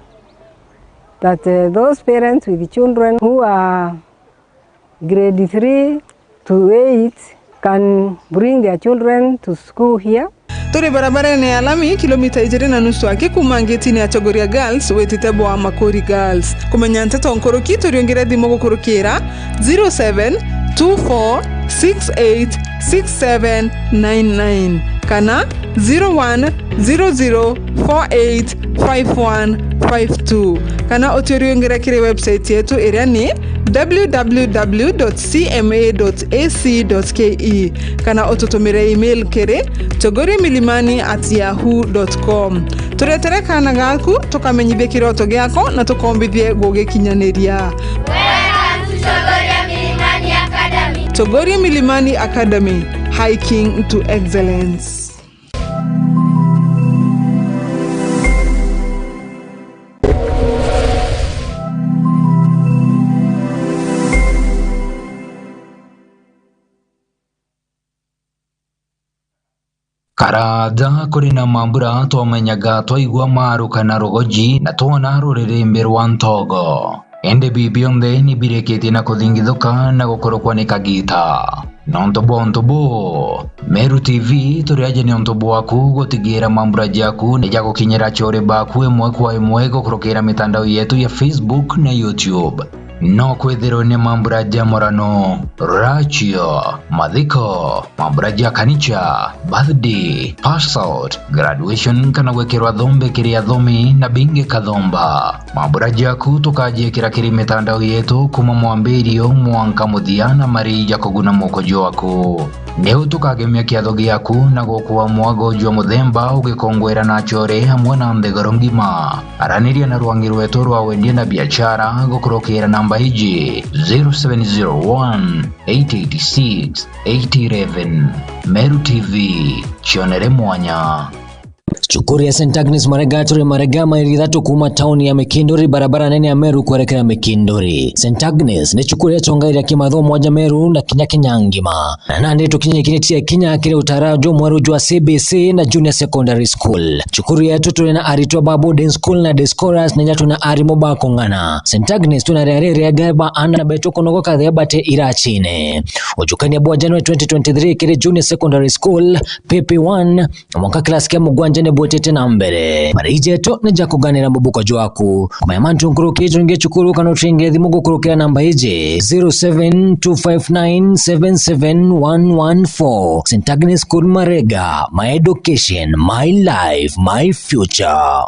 that, eh, those parents with children who are grade three to eight can bring their children to school here. Turi barabarene ya lami, kilomita ijiri na nusu aki kuuma ngitine ya Chogoria Girls witite bwa Makuri Girls. Kumenya nteto nkuruki, turiungire thimu gukurukira zero seven two four six eight six seven nine nine kana zero one zero zero four eight five one five two, kana utiuriungire kiri website yetu iria ni w w w dot c m a dot a c dot k e, kana ututumire email kiri chogoria milimani at yahoo dot com. Turetere kaana gaku, tukamenyithie kiroto giako na tukombithie gugikinyaniria. Welcome to Chogoria Milimani Academy. Chogoria Milimani Academy, hiking to excellence. Karaaja kuri na mambura twamenyaga twaigua maaru kana rugoji na twona ruririmbi rwa ntogo. Indi bii bionthe ni birikitie na kuthingithuka na gukurukwa ni kagiita. Nontu bwa untu buu, Meru T V turi aja niuntu bwaku gutigiira mambura jaku ni jagukinyira acore baku imwe kwa imwe gukurukira mitandao yetu ya Facebook na YouTube. No kwithirwe ni mambura ja murano, rachio, mathiko, mambura ja kanicha, birthday, pass out, graduation kana gwikirwa thombe kiri athomi na bingi kathomba. Mambura jaku tukajiikira kiri mitandao yetu kuuma mwambirio mwanka muthia na mari ja kuguna muko jwaku. Niu tukagemia kiatho giaku na gukua mwago jwa muthemba ugikongwera na acore amwe na nthiguru ngima. Araniria na rwangi rwetu rwa wendia na biashara gukurukira namba iji, zero seven zero one, eight eight six, eight eleven. Meru T V, cionere mwanya. Cukuru ya Saint Agnes Marega turi Marega, mairi ithatu kuuma tauni ya Mikinduri, barabara nene ya Meru kwerekera Mikinduri. Saint Agnes ni cukuru yacongairia kimathomo ja Meru na kinya Kenya ngima. Na nandi tukinyikiritie kinya kiri utara jumweru jwa C B C na Junior Secondary School. Cukuru yetu turi na aritwa ba boarding school na day scholars na inya twina arimu ba kung'ana. Saint Agnes twina riari riega ba aana betu kunogoka thia bate irachine. Ujukania bwa January twenty twenty-three kiri Junior Secondary School, P P one, mwanka class kia mugwanja ni bwitite na mbere. Mari jetu ni ja kuganira mubuko jwaku. Kumenya mantu nkuruki, turingie cukuru kana uturingire thimu gukurukira namba iji, zero seven two five nine seven seven one one four. Saint Agnes School Marega, my education, my life, my future.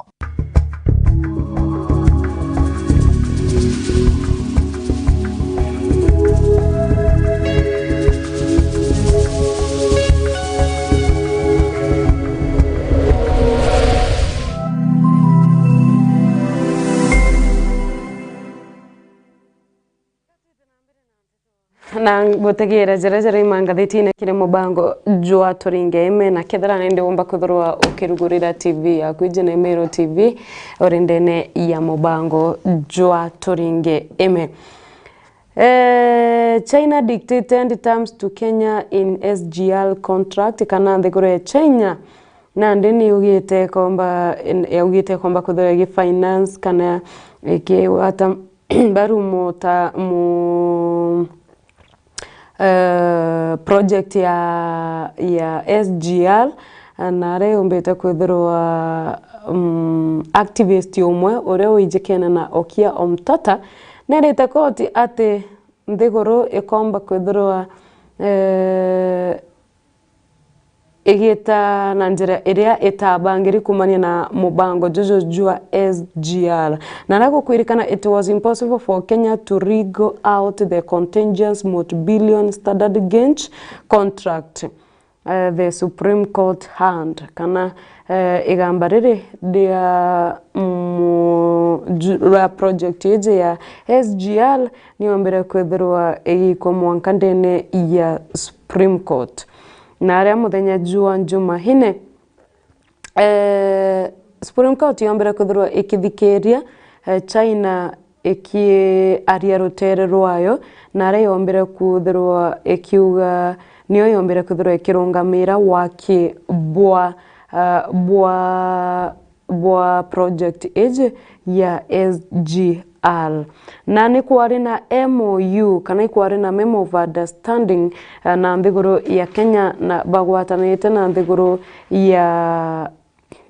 Na gutegeera jaria jarai mangathitine kiri mubango jwa Turinge Ime, na kethira nindi womba kwithirwa ukirugurira T V yaku iji ni Meru T V, uri ndene ya mubango jwa Turinge Ime. Eh, China dictated terms to Kenya in S G R contract, kana nthiguru ya China nandi ni yugite ikomba, yaugite ikomba kwithirwa igi finance kana ikigwata mbaru mu ta, mu, eh, project ya, ya S G R, na aria yumbite kwithirwa, mm, activist umwe uria wijikene na Okia Omtata, nerite koti ati nthiguru ikomba kwithirwa, eh, igita na njira iria itabangiri kumania na mubango juju jwa S G R. Na aria gukwirikana, it was impossible for Kenya to wriggle out the contentious multi-billion standard gauge contract, eh, the Supreme Court hand, kana, eh, igamba riri ria mu-, ju-, rwa project iji ya S G R niombire kwithirwa igikwa mwanka ndene ya Supreme Court. Na aria muthenya jwa Jumaine, eh, Supreme Court yombire kwithirwa ikithikiria, eh, China ikiaria rutere rwayo, na aria yombire kwithirwa ikiuga, niyo yombire kwithirwa ikirungamira waki bwa, eh, bwa bwa project iji ya S G R. Na ni kwari na M O U, kana ikwari na Memo of Understanding, eh, na nthiguru ya Kenya, na bagwatanite na nthiguru ya,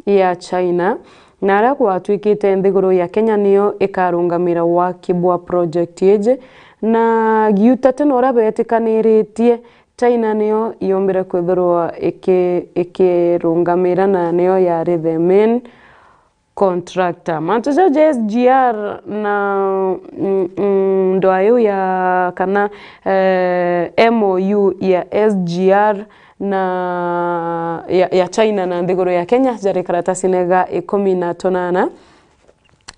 ya China, na aria gwatwikite nthiguru ya Kenya niyo ikarungamira waki bwa project iji, na giuta tena uria betikaniritie, China niyo yombire kwithirwa iki-, ikirungamira na niyo yari the main contractor. Mantu jau ja S G R na, mm, mm, ndwaa iu ya kana, eh, M O U ya S G R na ya, ya China na nthiguru ya Kenya jari karatasine ga ikumi na tunana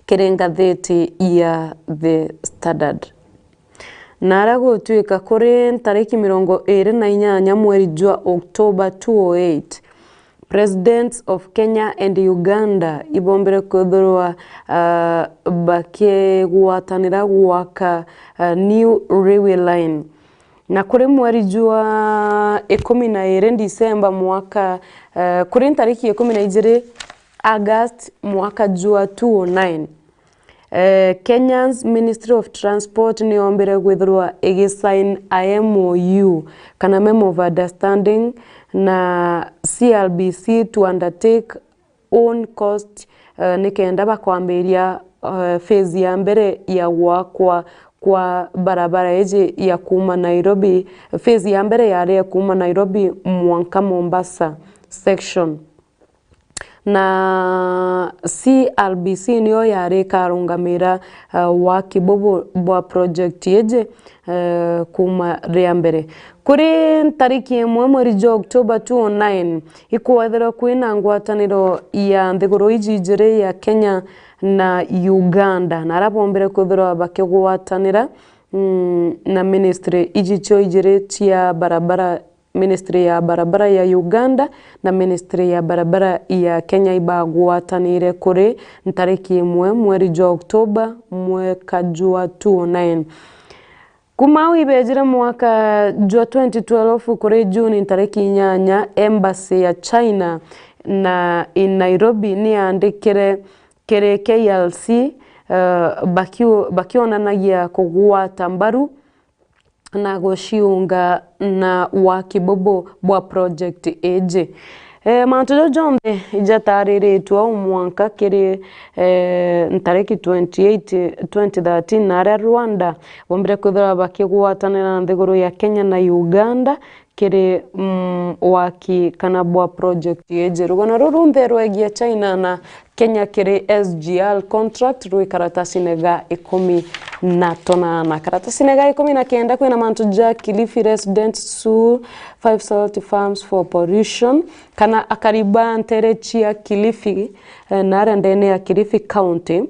kiri ngathiti ya The Standard. Na aria gutwika kuri ntariki mirongo iri na inyanya mweri jwa October two oh eight, Presidents of Kenya and Uganda ibombire kwithirwa, ah, bakigwatanira gwaka, ah, new railway line. Na kuri mweri jwa ikumi na iri December mwaka, eh, kuri ntariki ikumi na ijiri August mwaka jwa two oh nine, eh, Kenya's Ministry of Transport niyombire kwithirwa igisign a M O U kana Memo of Understanding na C R B C to undertake own cost, eh, nikenda bakwambiria, eh, phase ya mbere ya gwakwa kwa barabara iji ya kuuma Nairobi. Phase ya mbere yari ya kuuma Nairobi mwanka Mombasa section. Na C R B C niyo yari ikarungamira, eh, waki bubu bwa project iji, eh, kuuma ria mbere. Kuri ntariki imwe mweri jwa October two oh nine, ikwethirwa kwina ngwataniro ya nthiguru iji ijiri ya Kenya na Uganda, na aria bombire kwithirwa bakigwatanira, mm, na ministry iji cio ijiri cia barabara, ministry ya barabara ya Uganda na ministry ya barabara ya Kenya ibagwatanire kuri ntariki imwe mweri jwa October mwaka jwa two oh nine. Kuma au ibejire mwaka jwa twenty twelve kuri June ntariki inyanya, embassy ya China na i Nairobi niyandikire kiri K L C, eh, bakiu-, bakionanagia kugwata mbaru na guciunga na waki bubu bwa project iji. Eh, mantu jau jonthe ijatariritwe au mwanka kiri, eh, ntariki twenty-eight, twenty thirteen, na aria Rwanda bombire kwithirwa bakigwatanira na nthiguru ya Kenya na Uganda kiri, mm, waki kana bwa project iji. Rugano ruru runthe rwegie China na Kenya kiri S G R contract rwi karatasine ga ikumi na tunana. Karatasine ga ikumi na kenda kwina mantu ja Kilifi residents sue five salt farms for pollution, kana akari ba ntere cia Kilifi, eh, na aria ndene ya Kilifi County,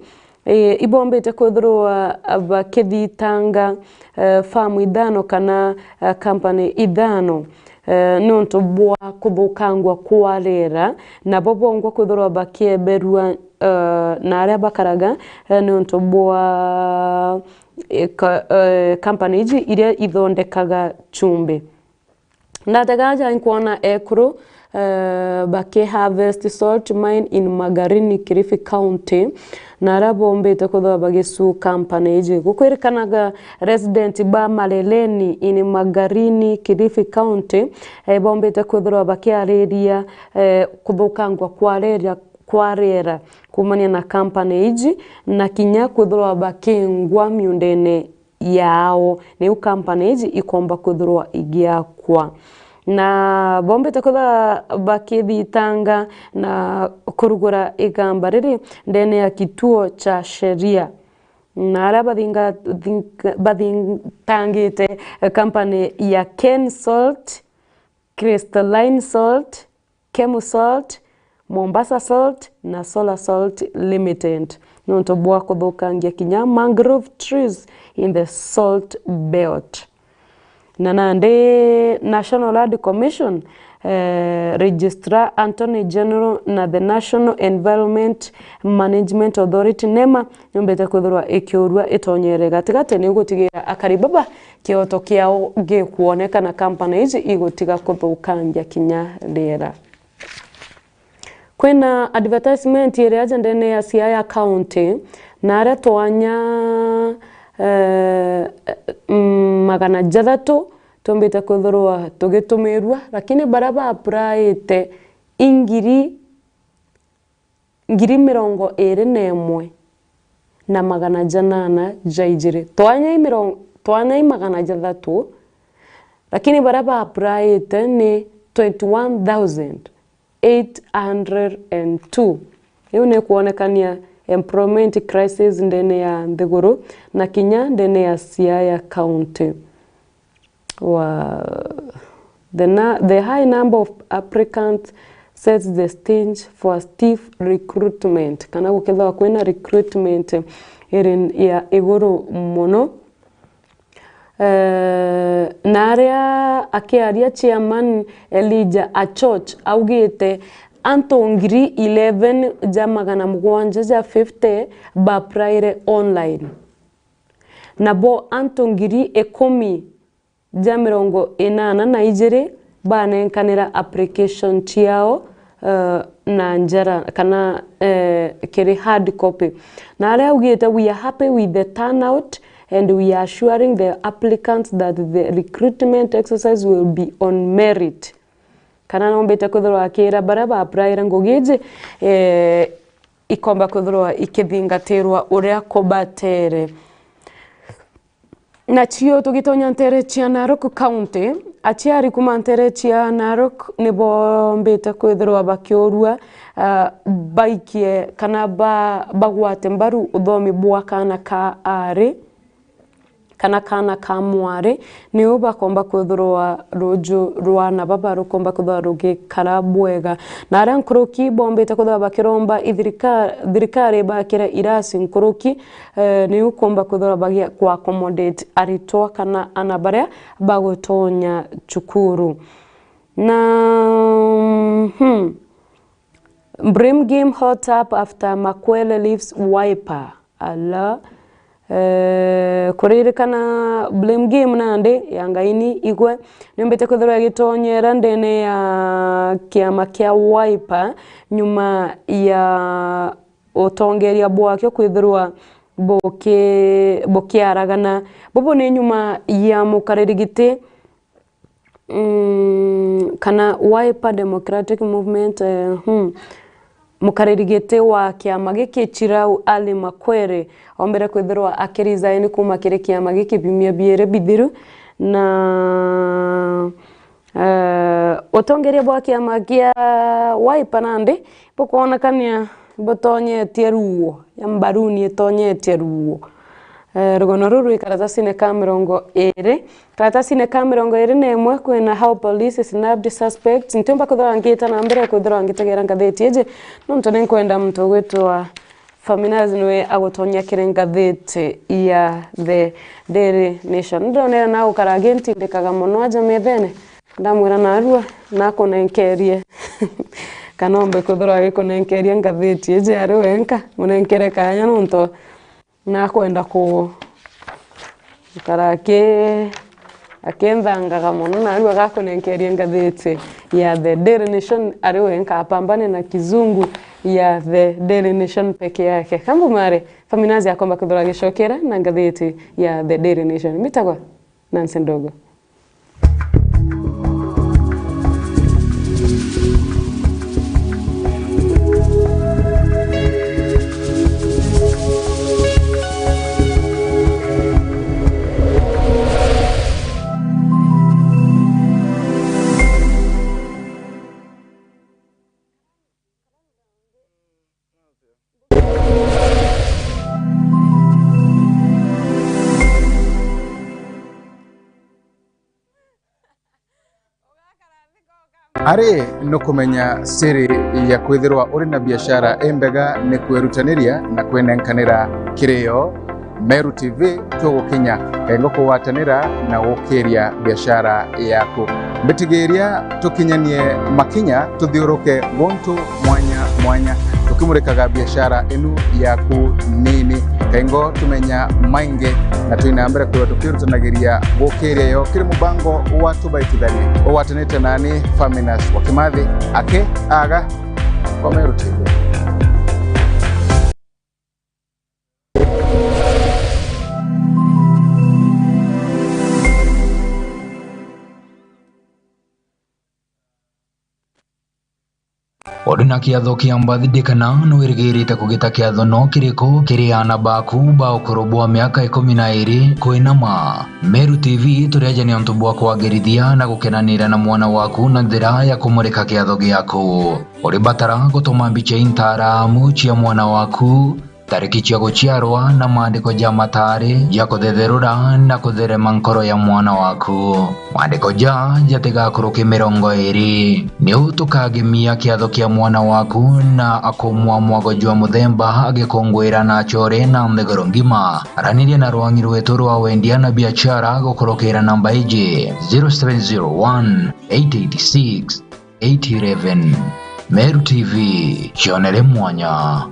Ii, ibombite kwithirwa bakithitanga, eh, famu ithano kana, eh, company ithano, eh, niuntu bwa kuthukangwa kwa riera, nabo bongwa kwithirwa bakieberua, eh, na aria bakaraga, eh, niuntu bwa, eh, ka-, eh, company iji iria ithondekaga chumbi. Ndatega aja nkwona ekuru, eh, baki harvest salt mine in Magarini, Kilifi County, na aria bombite kwithirwa bagisue company iji. Gukwirikanaga resident ba Marereni in Magarini, Kilifi County, eh, bombite kwithirwa bakiariria, eh, kuthukangwa kwa riera, kwa riera kumania na company iji, na kinya kwithirwa bakingwa miundene yao, niu company iji ikomba kwithirwa igiakwa. Na bombite kwithirwa bakithitanga na kurugura igamba riri ndene ya kituo cha sheria. Na aria bathinga-, thinga-, bathitangite company ya Ken Salt, Crystalline Salt, Kemu Salt, Mombasa Salt na Solar Salt Limited niuntu bwa kuthukangia kinya mangrove trees in the salt belt. Na nandi National Land Commission, eh, Registrar, Attorney General na the National Environment Management Authority, nema, yumbite kwithirwa ikiurua itonyere gatigati niu gutigira akari baba kioto kiao gikwoneka na company iji igutiga kuthukangia kinya riera. Kwina advertisement iri aja ndene ya Siaya County, na aria twanya, eh, mm, magana jathatu tumbite kwithirwa tugitumirua, lakini baria ba applyite i ngiri, ngiri mirongo iri na imwe na magana janana ja ijiri. Twanya i mirongo, twanya i magana jathatu, lakini baria ba applyite ni twenty one thousand eight hundred and two. Iu ni kwonekania employment crisis ndene ya nthiguru na kinya ndene ya Siaya County. Wa, the na-, the high number of applicants sets the stage for stiff recruitment, kana gukethagwa kwina recruitment iri ya iguru mono. Eh, na aria akiaria, Chairman Elijah Achoch augite antu ngiri eleven ja magana mugwanja ja fifty baapplyre online, nabo antu ngiri ikumi ja mirongo inana na ijiri banenkanira application ciao, eh, na njara kana, eh, kiri hard copy. Na aria augite, "We are happy with the turnout and we are assuring the applicants that the recruitment exercise will be on merit." Kana nombite kwithirwa akira baria baapplyre ngugi iji, eh, ikomba kwithirwa ikithingatirwa uria kubatere. Nacio tugitonya ntere cia Narok County, aciari kuma ntere cia Narok nibombite kwithirwa bakiurua, ah, baikie kana ba-, bagwate mbaru uthomi bwa kaana ka aari kana kaana ka mwari, niu bakomba kwithirwa ruju rwa na baba rukomba kwithirwa rugikara bwega. Na aria nkuruki bombite kwithirwa bakiromba ithirika-, thirikari bakire irasi nkuruki, eh, niu komba kwithirwa bagi-, ku accommodate aritwa kana ana baria bagutonya cukuru. Na, hmm, Blame game hot up after Makwere leaves Wiper. Ala. Eh, kuririkana blame game nandi ya Ngaini igwe niumbite kwithirwa igitonyera ndene ya kiama kia Wiper nyuma ya utongeria bwakio kwithirwa buki-, bukiaragana. Bubu ni nyuma ya mukariri giti, mm, kana Wiper Democratic Movement, eh, hmm, mukariri giti wa kiama giki Chirau Ali Makwere ombere kwithirwa akirisaini kuma kiri kiama giki biumia biiri bithiru, na Eh, utongeria bwa kiama kia Wiper nandi bukwonekania butonyetie ruo, ya mbaruni itonyetie ruo. Eh, rugono ruru rwi karatasine ka mirongo iri. Karatasine ka mirongo iri na imwe kwina how police snubbed suspects. Ntiumba kwithirwa ngita na mbere kwithirwa ngitegera ngatheti iji, nontu ninkwenda muntu ugwitwa Faminaz niwe agutonyia kiri ngathiti ya The Daily Nation. Ndonere na gukara agintindikaga mono aja methene. Ndamwira narua, nakunenkerie. Kana ombe kwithirwa agikunenkeria ngathiti iji ari wenka, munenkere kanya nontu nakwenda ku-, gukara aki-, akinthangaga mono, narua agakunenkeria ngathiti ya The Daily Nation ari wenka, apambane na kizungu ya The Daily Nation peke yake. Kambumare, Faminaz akomba kwithirwa agicokera na ngathiti ya The Daily Nation. Mbitagwa Nancy Ndogo. Ari nukumenya siri ya kwithirwa uri na biashara imbega ni kwirutaniria na kwinenkanira kiri yo. Meru T V tugukinya kengo kugwatanira na gukiria biashara yaku. Mbitigiria tukinyanie makinya tuthiuruke guntu mwanya mwanya, tukimurikaga biashara inu yaku nini. Kengo tumenya maingi na twina mbere kwithirwa tukirutanagiria gukiria yo kiri mubango wa Tubaitithanie ugwatanite nani Faminaz wa Kimathi aki aga kwa Meru T V. Uri na kiatho kia birthday kana nwirigirite kugita kiatho no kiriku kiri aana baku ba ukuru bwa miaka ikumi na iri kwinama? Meru T V turiaja ni untu bwa kwagirithia na gukenanira na mwana waku na njira ya kumurika kiatho giaku. Uribatara gutuma mbicha intaramu cia mwana waku, tariki cia guciarwa na maandiko ja matari ja kuthetherura na kutherema nkoro ya mwana waku. Maandiko ja jatigakuruke mirongo iri. Niu tukagemia kiatho kia mwana waku na akumwa mwago jwa muthemba agikunguira na achore na nthiguru ngima. Araniria na rwangi rwetu rwa wendia na biachara gukurukira namba iji, zero seven zero one, eight eight six, eight eleven. Meru T V, cionere mwanya.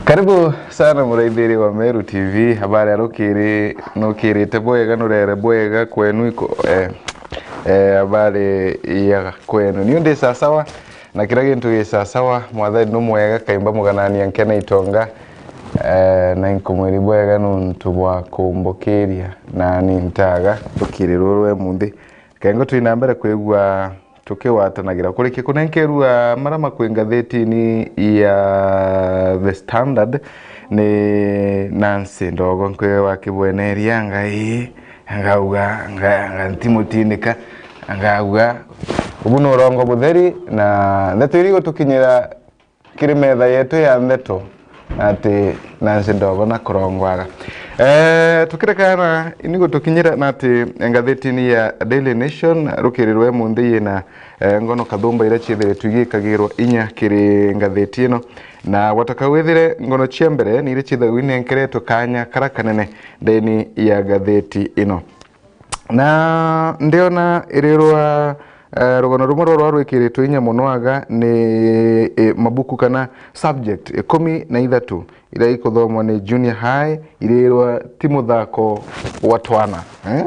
Karibu sana muraithiria wa Meru T V. Habari ya rukiri, nukirite bwega, nurere bwega kwenu iko, eh, eh, habari ya kwenu. Niu ndi sasawa, na kira gintu gi sasawa, Mwathani nu mwega, kaimba muganania nkena itonga, eh, na inkumwiri bwega nuntu bwa kumbukiria, na ni ntaga rukiri ruru rwe munthi. Kengo twina mbere kwigua tukigwatanagira. Kurikia kunenkerua marama kwi ngathitini ya The Standard ni Nancy Ndogo, nkwe wa kibweneria ngai, ngauga, nga, nga ntimutinika, ngauga, ubu ni urongo butheri, na ndeto iria igutukinyira kiri metha yetu ya ndeto, na ati Nancy Ndogo na kurongwaga. Eh, tukirekana ini gutukinyira na ati ngathitini ya Daily Nation rukiri rwe munthi yina, eh, ngono kathumba iria ciithiritwe igikagirwa inya kiri ngathiti ino, na gwataka withire ngono cia mbere ni iria ciithagirwa inenkeretwe kanya kara kanene ndeni ya ngathiti ino. Na ndiona irirwa, eh, rugano rumwe rwa rwa rwikiritwe inya mono aga ni, eh, mabuku kana subject ikumi na ithatu iria ikuthomwa ni junior high, irirwa ti muthako wa twana, eh?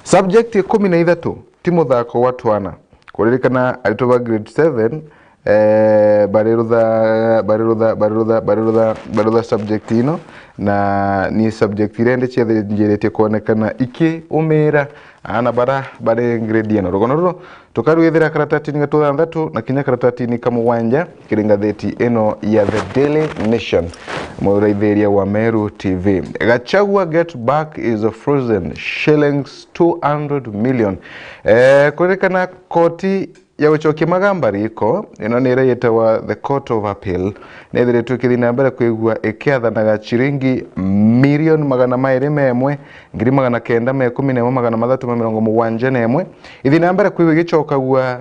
Subject ikumi na ithatu ti muthako wa twana. Kuririkana aritwa ba grade seven, eh, barirutha, barirutha, barirutha, barirutha, barirutha subject ino, na ni subject iria indi ciathi njiritie kwonekana ikiumira aana bara bari grade ino. Rugano ruru tukarwithira karatatini ga tuthanthatu na kinya karatatini ka mugwanja kiri ngathiti ino ya The Daily Nation, muraithiria wa Meru T V. Gachagua get back is frozen shillings two hundred million. Eh, kuririkana koti ya gucokia magamba riko, ino ni iria yitawa the Court of Appeal, ni ithiritwe ikithi na mbere kwigua ikiathanaga ciringi mirioni magana mairi na imwe, ngiri magana kenda ma ikumi na imwe, magana mathatu ma mirongo mugwanja na imwe, ithi na mbere kwigua igicokagua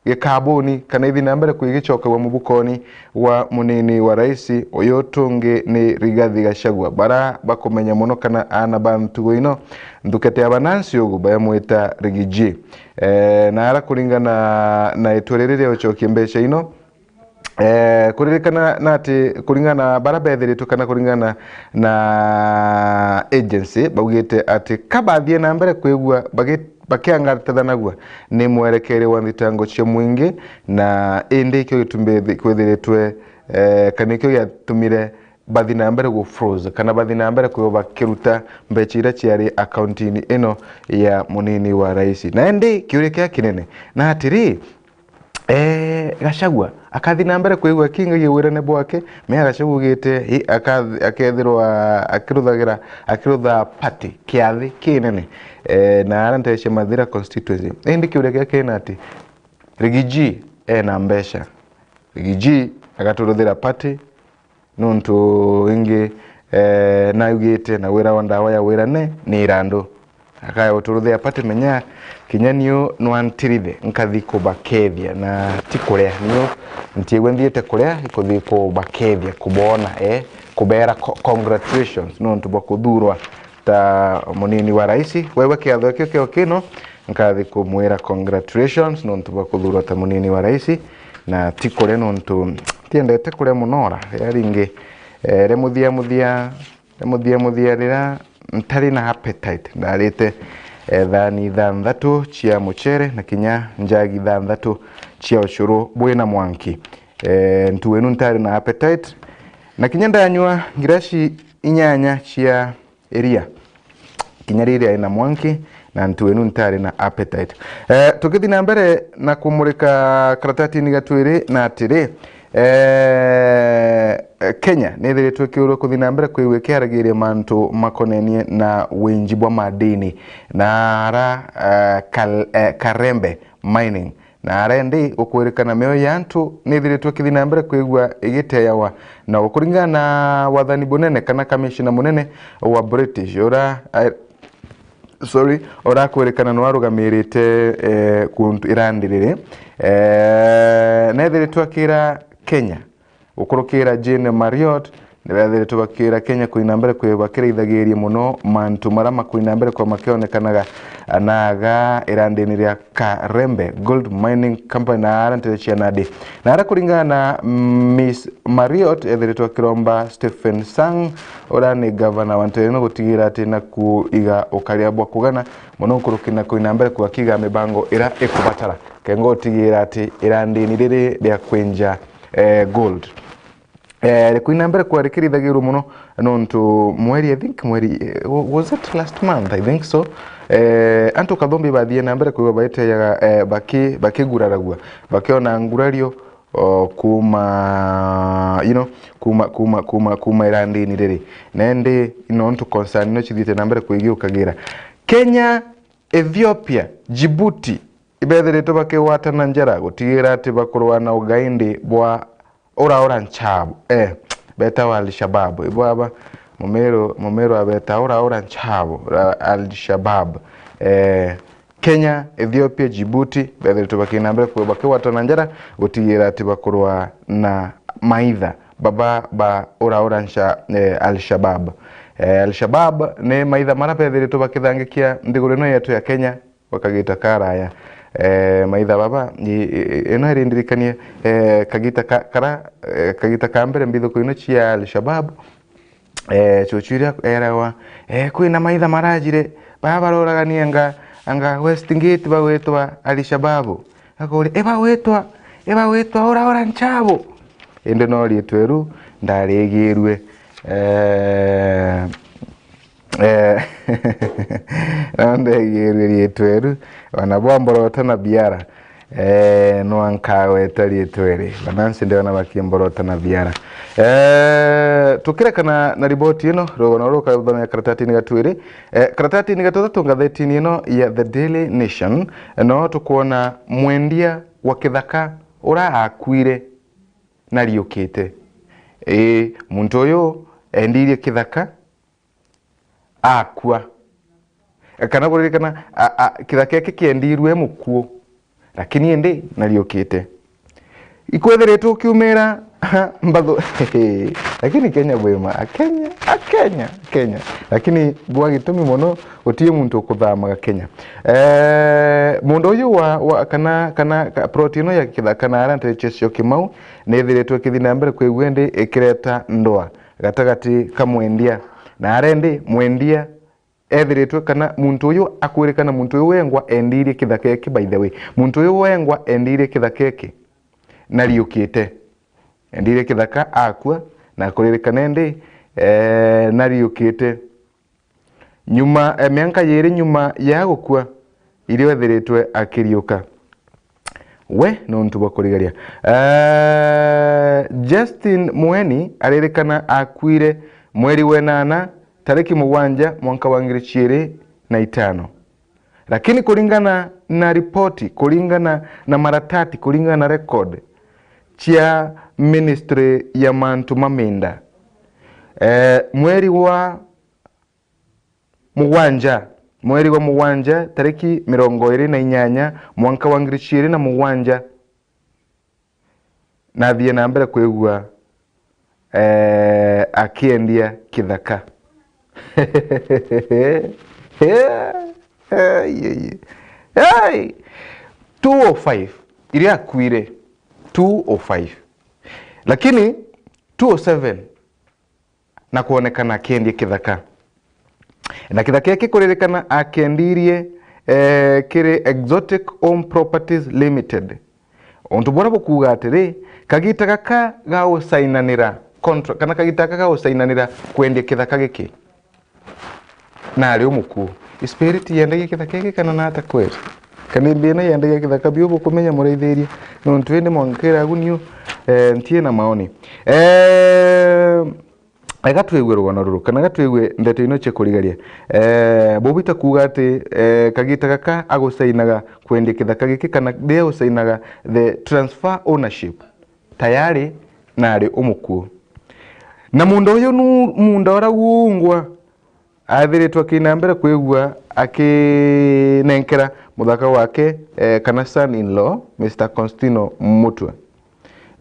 gikabuni, kana ithi na mbere kwigicokagua mubukoni wa munini wa rais, uyu tungi ni Rigathi Gachagua. Bara bakumenya muno kana ana ba ntugo ino, nthukete ya banansi ugu bayamwita Riggy G. Eh, na ara kuringana na itua riri ria ucokia mbeca ino, eh, kuririkana na ati kuringana na bara bethiritwe kana kuringana na agency, baugite ati kabathie na mbere kwigua bagi-, bakiangatathanagua ni mwerekere wa thitango cia mwingi, na indi ikio gitumbi kwithiritwe, eh, kana ikio giatumire bathi na mbere gu froze, kana bathi na mbere kwigua bakiruta mbeca iria ciari akaunti-ini ino ya munini wa rais. Na indi kiuria kia kinene na atiri, eh, Gachagua akathi na mbere kwigua kingagia wirane bwake, mea Gachagua ugite, i, akath-, akethirwa akiruthagira, akirutha party kiathi kinene, eh, na ara ntecia Mathira constituency. Indi kiuria kia kinene ati, Riggy G ena mbeca. Riggy G agaturuthira party, nontu ingi, eh, naugite na wira wa ndawa ya wirane ni irandu. Akaya guturuthia party, menya kinya niu nwantirithe nkathi kubakethia, na ti kuria. Niu ntiigua nthiite kuria, ikuthi kubakethia, kubona, eh, kubera co-, congratulations nontu bwa kuthurwa ta munini wa rais. Wewe kiatho kio kio kino, nkathi kumwira congratulations nontu bwa kuthurwa ta munini wa rais, na ti kuria nontu tiendete kuria muno. Ora ria ringi, eh, ria muthia muthia, ria muthia muthia riria ntari na appetite, ndarite, eh, thani ithanthatu cia mucere na kinya njagi ithanthatu cia ucuru bwina mwanki. Eh, ntu wenu ntari na appetite, na kinya ndanyua ngiraci inyanya cia iria kinya riria ina mwanki, na ntu wenu ntari na appetite. Eh, tukithi na mbere na kumurika karatatini gatwiri na atiri, eh, Kenya nithiritwe ikiurwa kuthi na mbere kwigua ikiaragiria mantu makonenie na winji bwa madini na ara, eh, Kal-, eh, Karembe Mining. Na ara indi gukwirikana mioyo ya antu nithiritwe ikithi na mbere kwigua igiteyawa, na gukuringana na wathani bunene kana kamishina munene wa British, ura, eh, sorry, urakwirikana nwarugamirite, eh, kuntu irandi riri, eh, nethiritwe akira Kenya gukurukira Jane Marriott, nibeethiritwe bakira Kenya kuina mbere kwi bakiraithagiria muno mantu mara makuina mbere kwa makionekanaga naga irandini ria Karembe Gold Mining Company na ara ntere cia Nandi. Na ara kuringana na Miss Marriott, ethiritwe akiromba Stephen Sang, ura ni gavana wa ntere ino, gutigira ati na kuiga ukaria bwa kugana muno nkuruki na kuina mbere kwa kiga mibango ira ikubatara kengo gutigira ati irandini riri ria kwinja, eh, gold. Eh, rikuina mbere kwa rikirithagirwo muno nontu mweri, I think mweri, eh, wa-, was it last month? I think so. Eh, antu kathumbi bathie na mbere kwigua baiteyaga, eh, baki-, bakiguraragua, bakiona ngurario, o, kuma, you know, kuma, kuma, kuma, kuma irandini riri. Na indi nontu concern no cithiite na mbere kwigiukagira. Kenya, Ethiopia, Djibouti, ibethiritwe bakigwatana njara gutigira ati bakurwa na ugaindi bwa ura ura nchabu, eh, betawa Al-Shabaab. Ibo aba, Mumeru, Mumeru abeta ura ura nchabu, ra-, Al-Shabaab. Eh, Kenya, Ethiopia, Djibouti, bethiritwe bakina mbere kwi bakigwatana njara gutigira ati bakurwa na maitha baba ba ura ura ncha, eh, Al-Shabaab. Eh, Al-Shabaab ni maitha mara bethiritwe bakithangikia nthiguru ino yetu ya Kenya, gwa kagita karaya. Eh, maitha baba, i-, i-, ino irindirikanie, eh, kagita ka-, kara, eh, kagita ka mbere mbithuku ino cia Al-Shabaab, eh, cucu iria erawa, eh, kwina maitha marajire, baba baroragania anga, anga Westgate bagwitwa Al-Shabaab. Akauria, "Ibagwitwa, ibagwitwa ura ura nchabu?" Indi no riitwa riu ndarigirue. Eh, Eh, no ndegirue riitwa riu, ona bwamborota na biara. Eh, no nkagweta riitwa riri. Banansi ndiona bakimborota na biara. Eh, tukirekana na riboti ino, rugano ruru kathomea karatatini gatwiri. Eh, karatatini gatutatu ngathitini ino ya The Daily Nation, no tukwona mwendia wa kithaka ura akuire nariukite. Ii, muntu uyu endirie kithaka, akua. Kana kuririkana, a, a, kithaka giki kiendirue mukuu, lakini indi nariukite. Ikwethiritwe ukiumira mbathu. Lakini Kenya bwima, Akenya, Akenya, Akenya. Lakini bwa gitumi mono, gutii muntu ukuthamaga Kenya. Eh, mundu uyu wa, wa, kana, kana ka-, plot ino ya kithaka na aria ntereche cio Kimau, nithiritwe ikithi na mbere kwigua indi ikireta ndoa gatagati ka mwendia na aria indi mwendia ethiritwe kana muntu uyu akwirikana muntu uyu wengwa endirie kithaka giki, by the way. Muntu uyu wengwa endirie kithaka giki nariukite. Endirie kithaka akua na kuririkana indi, eh, nariukite. Nyuma, eh, mianka yiri nyuma ya gukua, irio ethiritwe akiriuka. We nuntu bwa kurigaria. Eh, Justin Mueni aririkana akuire mweri wa enana, tariki mugwanja, mwanka wa ngiri ciiri na itano. Lakini kuringana na ripoti, kuringana na maratati, kuringana na record cia ministry ya mantu ma minda, eh, mweri wa mugwanja, mweri wa mugwanja, tariki mirongo iri na inyanya, mwanka wa ngiri ciiri na mugwanja, nathie na mbere kwigua, eh, akiendia kithaka. Hey, hey, hey. Two oh five, iria akuire, two oh five. Lakini two oh seven, na kwonekana akiendia kithaka. Na kithaka giki kuririkana akiendirie, eh, kiri Exotic Home Properties Limited. Untu buria bukuuga atiri, kagita gaka ga gusainanira contra-, kana kagita gaka ga gusainanira kwendia kithaka giki, nari umukuu. Spirit yendagia kithaka giki kana nata kweri? Kana mbi ino yendagia kithaka biu bukumenya muraithiria? Nuntu indi mwankira aguniu, eh, ntie na maoni. Eh, Ega twigue rugano ruru, kana ga twigue ndeto ino cia kurigaria. Eh, bubita kuuga ati, eh, kagita gaka agusainaga kwendia kithaka giki, kana riria agusainaga the transfer ownership, tayari nari umukuu. Na munda uyu nu munda uria uungwa athiritwe akina mbere kwigua akinenkera muthaka wake, eh, kana son in law, Mister Constantino Mutwe.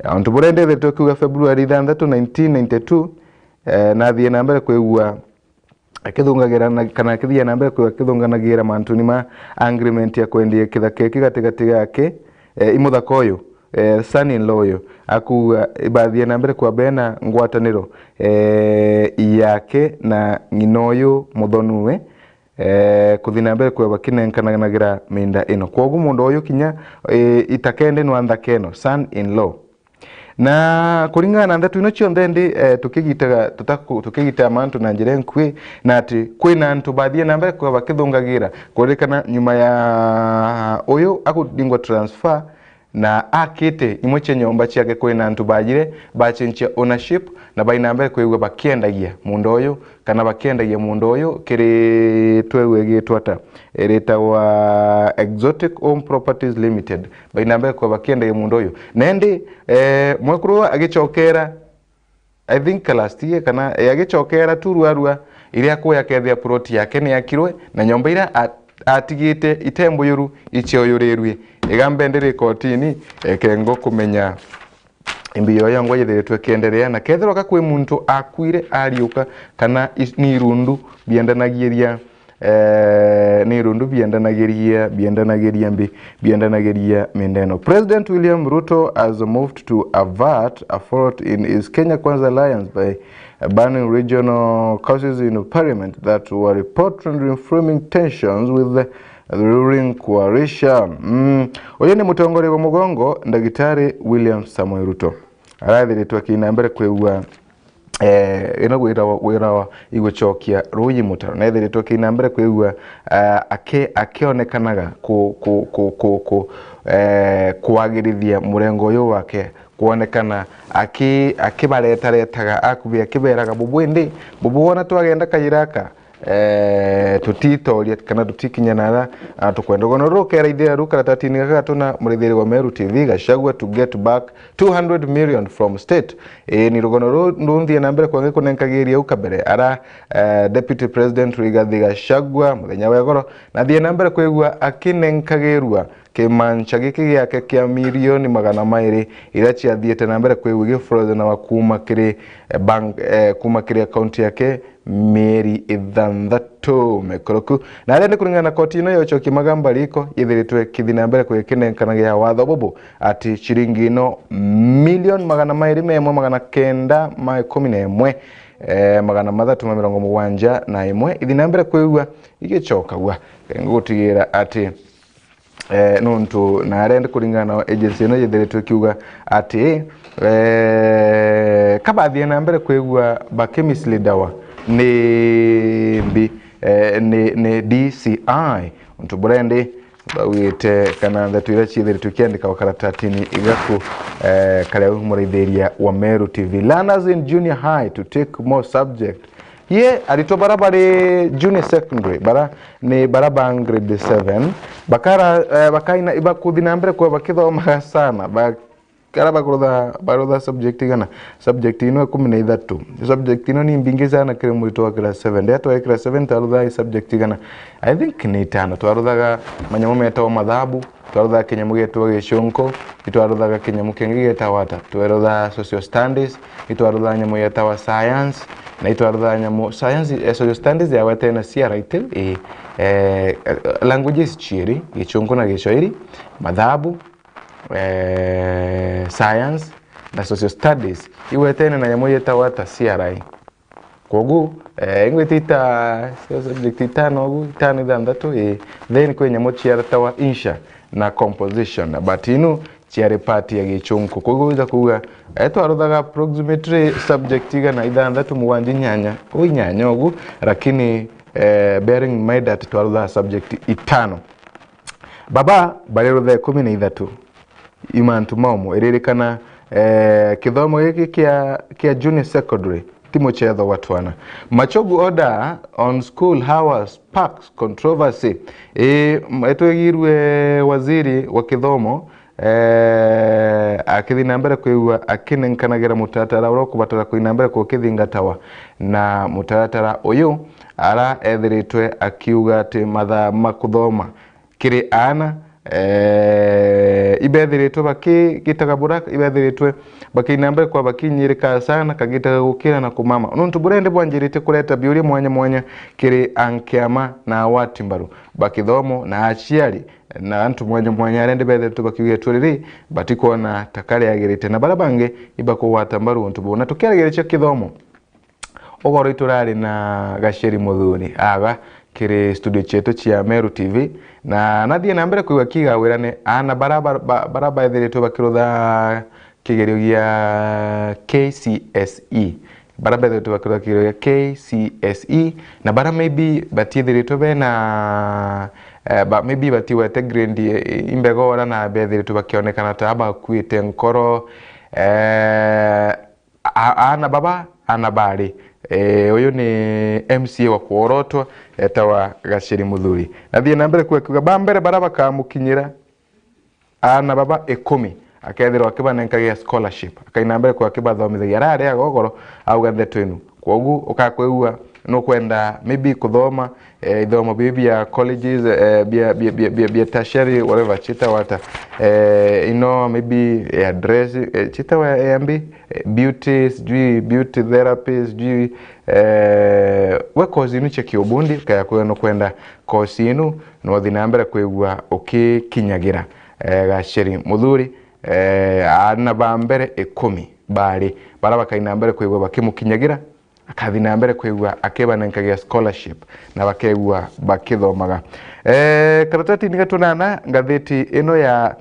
Antu buria ndethetwe kiuga February ithanthatu, nineteen ninety-two, eh, nathie na mbere kwigua akithungagira na, kana akithia na mbere kwigua akithunganagira mantuni ma agreement ya kwendia kithaka giki gatigati gake, eh, i muthaka uyu, eh, son in law uyu, akuuga bathie na mbere kwa bena ngwataniro, eh, yake na ng'ina uyu muthonue, eh, kuthi na mbere kwigua bakinenkanagira minda ino. Kwogu mundu uyu kinya, eh, itakende nwa nthaka ino, son in law. Na kuringana na ndeto ino cionthe ndi, eh, tukigitaga, tutaku-, tukigitaga mantu na njira inkui, na ati kwina antu bathie na mbere kwigua bakithungagira, kuririkana nyuma ya uyu akudingwa transfer, na akite imwe cia nyomba ciake kwina antu bajire bacenjia ownership, na baina mbere kwigua bakiendagia munda uyu, kana bakiendagia munda uyu kiri twegwe gitwata, iritagwa Exotic Home Properties Limited. Baina mbere kwigua bakiendagia munda uyu. Na indi, eh, mwekuru agicokera, I think last year kana, eh, agicokera tu ruarua, iria akuya akethia plot yake ni yakirwe, na nyomba iria a-, atigite itembuyuru iceuyurirue. Igamba ndiri kotini, ekengo kumenya mbio yongwa yithiritwe ikienderea, na kethirwa ka kwi muntu akuire ariuka, kana is-, ni irundu biendanagiria, eh, ni irundu biendanagiria, biendanagiria mbi, biendanagiria mindeno. President William Ruto has moved to avert a fault in his Kenya Kwanza alliance by banning regional causes in parliament that were reportedly inflaming tensions with the ruling coalition. Mm. Uyu ni mutongoria wa mugongo, Ndagitari William Samoei Ruto. Arathiritwe akina mbere kwigua, eh, ino gwira, gwira igucokia ruuji mutaro. Nethiritwe akina mbere kwigua, eh, aki-, akionekanaga ku-, ku-, ku-, ku-, ku-, eh, kwagirithia murengo uyu wake, kwonekana aki-, akibaretaretaga akubi akiberaga, bubu indi, bubu wona twagenda kajira aka, eh, tutitoria kana tutikinya nara, ah, tukwenda. Rugano ruru rukeraithia ru karatatini gaka gatuna murithiri wa Meru T V, Gachagua to get back two hundred million from state. Ii, ni rugano ru ndunthie na mbere kwangi kunenkagiria u kabere ara, eh, Deputy President Rigathi Gachagua muthenya wa igoro, na thie na mbere kwigua akinenkagirua kimancha giki giake kia milioni magana mairi iria ciathiite na mbere kwigua igifrothana wa kuuma kiri, eh, bank, eh, kuuma kiri akaunti yake mieri ithanthatu mikuruku. Na aria ni kuringana na koti ino ya ucoki magamba riko ithiritwe kithi na mbere kwikinenkanagia watho bubu ati ciringi ino milioni magana mairi memwe magana kenda ma ikumi na imwe, eh, magana mathatu ma mirongo mugwanja na imwe ithi na mbere kwigua igicokagua. Ngugutigira ati eh, nuntu na aria ndi kuringana na agency ino yithiritwe ikiuga ati, eh, kabathie na mbere kwigua bakimisleadawa ni mbi, eh, ni, ni D C I. Untu buria ndi baugite kana ndeto iria ciithiritwe ikiandikagwa karatatini igaku, eh, karia u muraithiria wa Meru T V. Learners in junior high to take more subject. Ye aritwa bara bari junior secondary, bara ni bara ba grade seven, bakara, eh, bakaina, ibakuthi na mbere kwa bakithomaga sana, bakara bakurutha, barutha subject igana? Subject ino ikumi na ithatu. Subject ino ni mbingi sana kiri murito wa class seven. Riria twari class seven, twaruthaga subject igana? I think ni itano. Twaruthaga manyamu metagwa mathabu, twaruthaga kinyamu gitagwa gicunku, itwaruthaga kinyamu kingi gitagwa ata? Twaruthaga social studies, itwaruthaga nyamu yetagwa science, na itwaruthaga nyamu science, eh, social studies yagwetene na C R I tu, ii, eh, languages ciiri, gicunku na gicwairi, mathabu, eh, science na social studies igwetene na nyamu yetagwa ata? C R I. Kwogu, eh, ingwiti ita, cia subject itano ugu, itano ithanthatu, ii. Then kwi nyamu ciaretawa insha na composition, but inu ciari part ya gicunku. Kwogu wija kuuga, eh, twaruthaga approximately subject igana? Ithanthatu, mugwanja, inyanya, u inyanya ugu, lakini, eh, bearing in mind that twaruthaga subject itano. Baba barirutha ikumi na ithatu. I mantu maumu iririkana, eh, kithomo giki kia, kia junior secondary ti muchetho wa twana. Machogu order on school hours sparks controversy. Ii, m-, itwigirue waziri wa kithomo, eh, akithi na mbere kwigua akinenkanagira mutaratara uria ukubatara kuthi na mbere kukithingatawa, na mutaratara uyu ara ethiritwe akiuga ati mathaa ma kuthoma kiri aana, eh, ibethiritwe bakigitaga buraka, ibethiritwe bakiina mbere kwa bakinyirika sana, kagitaga gukira na kumama. Nuntu buria ndi bwanjiritie kureta biuria mwanya mwanya kiri ankiama na awati mbaru ba kithomo na aciari na antu mwanya mwanya aria ndi bethiritwe bakiugetwe riri, batikwona ta kari agirite, na baria bangi ibakugwata mbaru untu buu. Na tukiaragiricia kithomo, ugoro iturari na Gacheri Muthuri aga kiri studio cietu cia Meru T V, na nathie na mbere kwigua kiga wira ni aana bara, bara, bara, bara bethiritwe bakirutha kigerio gia K C S E, bara bethiritwe bakirutha kigerio gia K C S E, na bara maybe batiithiritwe bena, eh, ba, maybe batiwete grade, eh, imbega ora na bethiritwe bakionekana ta bakuite nkoro, eh, A-, aana baba, aana bari. Eh, uyu ni M C A wa kworotwa, etawa Gacheri Muthuri. Nathie na mbere kuga, kuga ba mbere bara bakamukinyira, aana baba ikumi, akethirwa akibanenkagia scholarship. Akaina mbere kwa akibathomithagia. Arari agogoro, auga ndeto inu. Kwogu, ukakwigua nukwenda maybe kuthoma, eh, ithomo biu bia colleges, eh, bia, bia, bia, bia, bia tertiary, whatever, ciitagwa ata, eh, ino maybe hairdress, eh, ciitagwa ya mbi, eh, beauty, sijui beauty therapy, sijui, eh, we course inu cia kiubundi, ukaya kwe nukwenda course inu, nothi na mbere kwigua ukikinyagira, eh, Gacheri Muthuri, eh, aana ba mbere ikumi bari, bara bakaina mbere kwigua bakimukinyagira, akathi na mbere kwigua akibanenkagia scholarship na bakegua bakithomaga. Eh, karatatini ga tunana, ngathiti ino ya,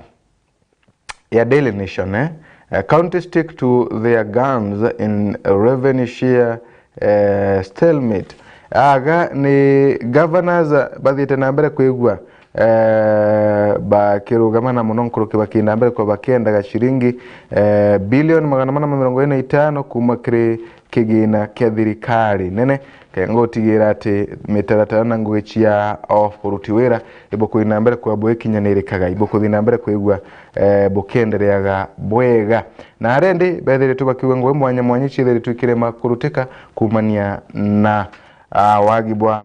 ya Daily Nation, eh? Eh, counties stick to their guns in revenue share, eh, stalemate. Aga ni governors bathiite na mbere kwigua, eh, bakirugama na muno nkuruki bakiina mbere kwa bakiendaga ciringi, eh, bilioni magana mana ma mirongo iri na itano kuma kiri kigina kia thirikari nene, kenda gutigira ati mitaratara na ngugi cia o uruti wira ibukuthi na mbere kwa buikinyanirikaga, ibukuthi na mbere kwigua, eh, bukiendereaga bwega. Na aria indi bethiritwe bakiuga ngugi mwanya mwanya iciethiritwe ikirema kurutika kumania na, ah, wagi bwa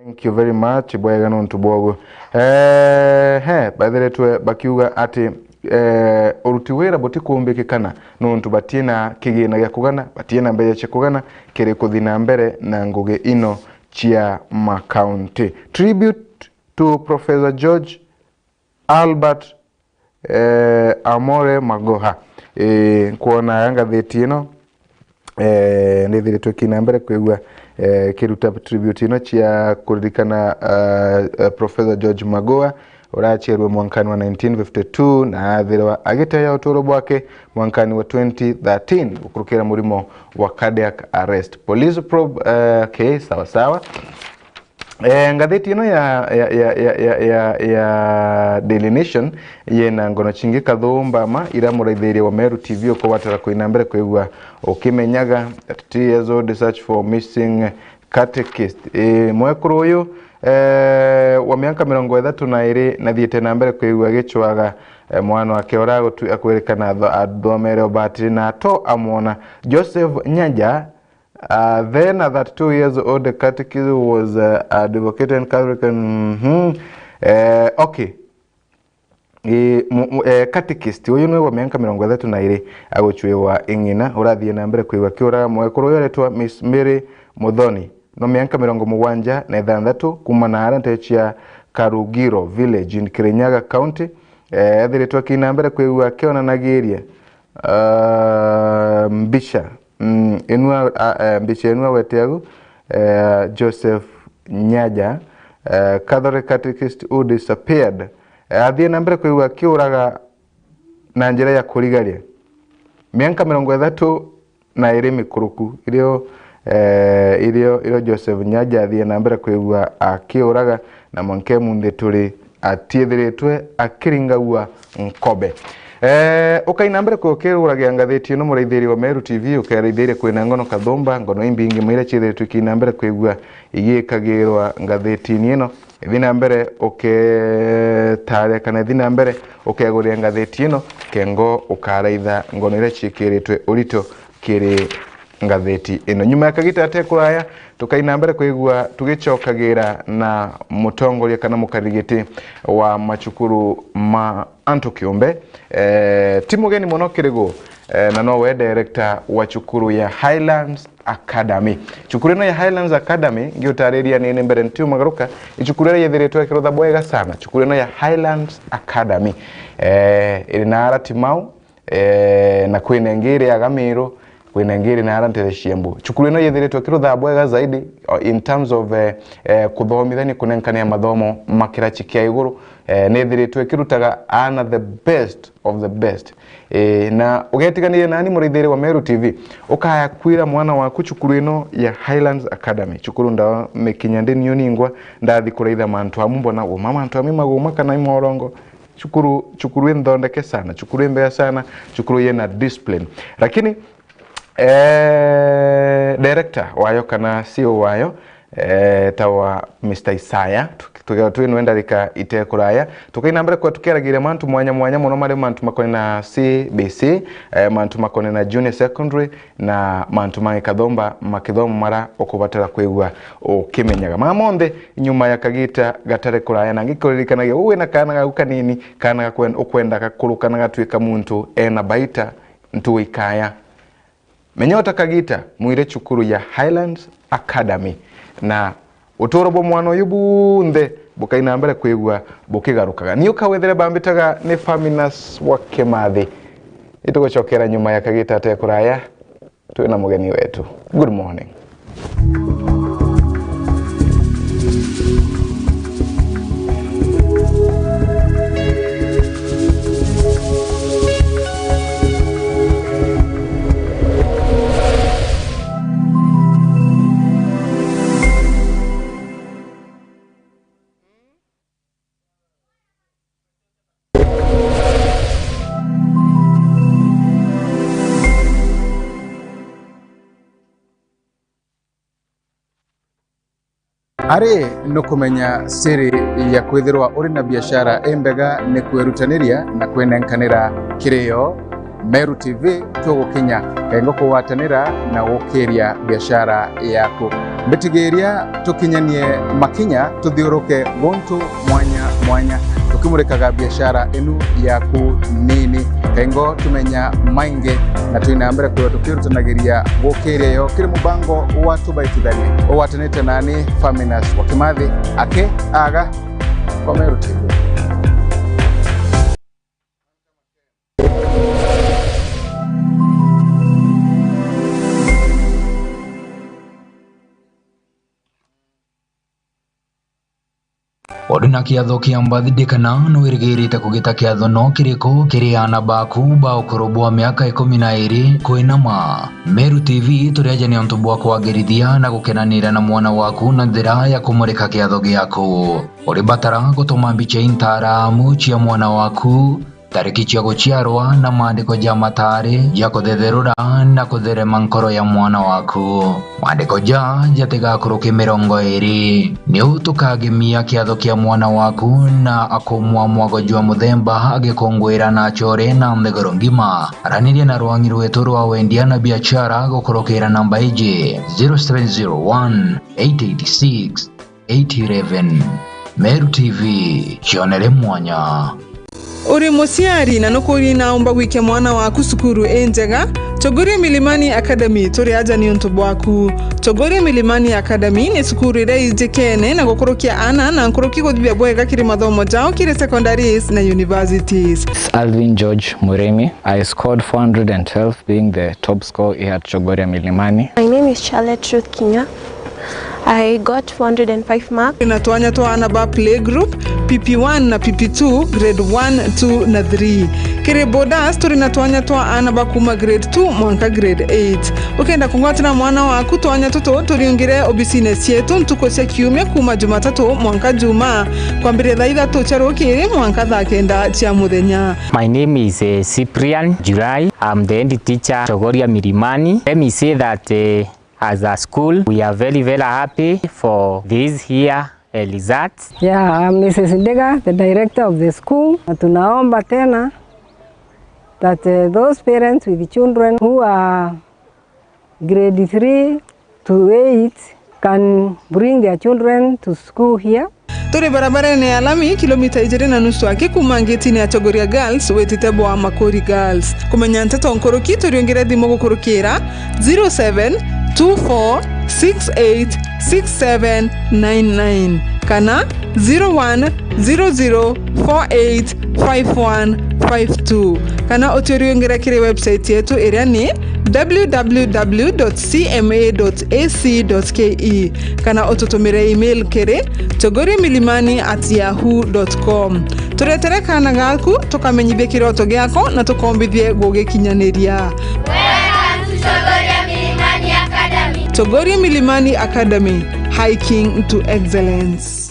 Thank you very much, bwega nontu bwogu. Eh, he, bathiritwe bakiuga ati, eh, uruti wira butikumbikikana nontu batiena kigina gia kugana, batiena mbeca cia kugana kiri kuthi na mbere na ngugi ino cia makaunti. Tribute to Professor George Albert, eh, Amore Magoha. Eh, nkwona ngathiti ino, eh, nithiritwe kina mbere kwigua, eh, kiruta tribute ino cia kuririkana, eh, eh, Professor George Magoha, uraciarwe mwankani wa nineteen fifty-two na athirwa agiteya uturo bwake mwankani wa twenty thirteen gukurukira murimo wa cardiac arrest. Police probe, eh, okay, sawa sawa. Eh, ngathiti ino ya, ya, ya, ya, ya, ya, ya Daily Nation yena ngono cingi kathumba ma ira muraithiria wa Meru T V ukubatara kuina mbere kwigua ukimenyaga. Thirty-two years old search for missing catechist. Eh, mwekuru uyu, eh, wa miaka mirongo ithatu na iri nathiite na mbere kwigua agicwaga, eh, mwana wake ura agutu-, akwirikana atho-, athomere ubatiri na ato amwona. Joseph Nyaja, Uh, then a thirty-two years old catechist was, uh, advocating Catholic, mhm. Eh, okay. Eh, mu-, mu-, eh, catechist uyu niwe wa miaka mirongo ithatu na iri agucwirwa ing'ina urathie na mbere kwigua kiuraga mwekuru uyu aretwa Miss Mary Muthoni, no miaka mirongo mugwanja na ithanthatu, kuma na aria nteto cia Karugiro village in Kirinyaga County. Eh, ethiritwe akina mbere kwigua akionanagiria, ah, mbica, mm, inua, ah, eh, mbica inua wete agu, eh, Joseph Nyaja, eh, Catholic catechist who disappeared. Eh, athie na mbere kwigua akiuraga na njira ya kurigaria. Miaka mirongo ithatu na iri mikuruku, irio, eh, irio, irio Joseph Nyaja athie na mbere kwigua akiuraga, na mwanka munthi turi atiethiritwe akiringagua nkobe. Eh, ukaina mbere kukiruragia ngathiti ino muraithiria wa Meru T V, ukerithiria kwina ngono kathumba, ngono imbingi maira ciethiritwe ikina mbere kwigua igikagirwa ngathitini ino. Ithi na mbere uketaria kana ithi na mbere ukeguria ngathiti ino, kengo ukaraitha ngono iria ciikiritwe urito kiri ngathiti ino. Nyuma ya kagita ate kuraya, tukaina mbere kwigua tugicokagira na mutongoria kana mukarigiti wa macukuru ma antu kiumbe. Eh, ti mugeni muno kirigu, eh, na nowe director wa cukuru ya Highlands Academy. Cukuru ino ya Highlands Academy, ngiutariria nini mbere ntiumagaruka, i cukuru iria yethiritwe ikirutha bwega sana. Cukuru ino ya Highlands Academy, eh, iri na ara Timau, eh, na kwina ingi iri aga Miru, kwina ingi iri na ara ntere cia Embu. Cukuru ino yethiritwe ikirutha bwega zaidi, uh, in terms of, eh, eh, kuthomithania, kunenkania mathomo ma kiraci kia iguru, eh, nethiritwe ikirutaga ana the best of the best. Eh, na ugetiganiria nani muraithiria wa Meru T V, ukaya kwira mwana waku cukuru ino ya Highlands Academy, cukuru ndamikinya ndi nio ningwa, ndathi kuraitha mantu amu mbona uma mantu ami maguma kana imorongo. Cukuru, cukuru inthondeke sana, cukuru imbea sana, cukuru yina discipline. Lakini, eh, director wayo kana C E O wayo, eh, tawa Mister Isaya, tu-, tuge-, twinwe ndarika ite kuraya, tukaina mbere kwa tukiaragiria mantu mwanya mwanya muno mari mantu makone na C B C, eh, mantu makone na junior secondary, na mantu mangi kathomba makithomo mara ukubatara kwigua ukimenyaga. Mara monthe, nyuma ya kagita gatari kuraya, na ngikuririkanagia, uu wina kaana gaku kanini, kaana gakwen-, ukwenda gakuru kana gatuika muntu ena baita, ntugu ikaya. Menya uta kagita, mwire cukuru ya Highlands Academy, na uturo bwa mwana uyu bunthe bukaina mbere kwigua bukigarukaga. Ni ukawethire bambitaga ni Faminas wa Kimathi. Itugucokera nyuma ya kagita ate kuraya, twina mugeni wetu. Good morning. Ari nukumenya siri ya kwithirwa uri na biashara imbega ni kwirutaniria na kwinenkanira kirio. Meru T V tugukinya kengo kugwatanira na gukiria biashara yaku. Mbitigiria tukinyanie makinya tuthiuruke guntu mwanya mwanya tukimurikaga biashara inu yaku nini. Kengo tumenya maingi na twina mbere kwithirwa tukirutanagiria gukiria yo kiri mubango wa Tubaitithanie ugwatanite nani Faminas wa Kimathi aki aga kwa Meru T V. Uri na kiatho kia birthday kana nwirigirite kugita kiatho no kiriku kiri aana baku ba ukuru bwa miaka ikumi na iri kwinama? Meru T V turi aja ni untu bwa kwagirithia na gukenanira na mwana waku na njira ya kumurika kiatho giaku. Uribatara gutuma mbicha intaramu cia mwana waku, tariki cia guciarwa na maandiko ja mataari ja kuthetherura na kutherema nkoro ya mwana waku. Maandiko ja jatigakuruke mirongo iri. Niu tukagemia kiatho kia mwana waku na akumwa mwago jwa muthemba agikunguira na achore na nthiguru ngima. Araniria na rwangi rwetu rwa wendia na biashara gukurukira namba iji, zero seven zero one, eight eight six, eight eleven. Meru T V, cionere mwanya. Uri muciari na nukuria naumba gwikia mwana waku cukuru injega? Chogoria Milimani Academy turi aja ni untu bwaku. Chogoria Milimani Academy ni cukuru iria ijikene na gukurukia aana na nkuruki guthithia bwega kiri mathomo jao kiri secondaries na universities. Alvin George Murimi. I scored four hundred and twelve, being the top score here at Chogoria Milimani. My name is Charlotte Ruth Kinya. I got four hundred and five marks. Turi na twanya twa aana ba playgroup, P P one na P P two, grade one, two na three. Kiri boarders, turi na twanya twa aana ba kuma grade two mwanka grade eight. Ukenda kungwatira mwana waku twanya tutu, turiungire obisine cietu ntuku cia kiumia kuma Jumatatu mwanka Jumaa, kwambiria thaa ithatu cia rukiri mwanka thaa kenda cia muthenya. My name is, eh, Cyprian Jurai. I'm the head teacher, Chogoria Milimani. Let me say that, eh, as a school, we are very, very happy for this year, eh, results. Yeah, I'm Missus Ndega, the director of the school. Na tunaomba tena that, eh, those parents with children who are grade three to eight can bring their children to school here. Turi barabarene ya lami, kilomita ijiri na nusu aki kuma ngitine ya Chogoria Girls witite bwa Makuri Girls. Kumenya nteto nkuruki, turiungire thimu gukurukira zero seven two four six eight six seven nine nine kana zero one zero zero four eight five one five two, kana uturiungire kiri website yetu iria ni w w w dot c m a dot a c dot k e, kana ututumire email kiri chogoria milimani at yahoo dot com. Turetere kaana gaku, tukamenyithie kiroto giako na tukombithie gugikinyaniria. Welcome to Chogoria Milimani Academy. Chogoria Milimani Academy, hiking to excellence.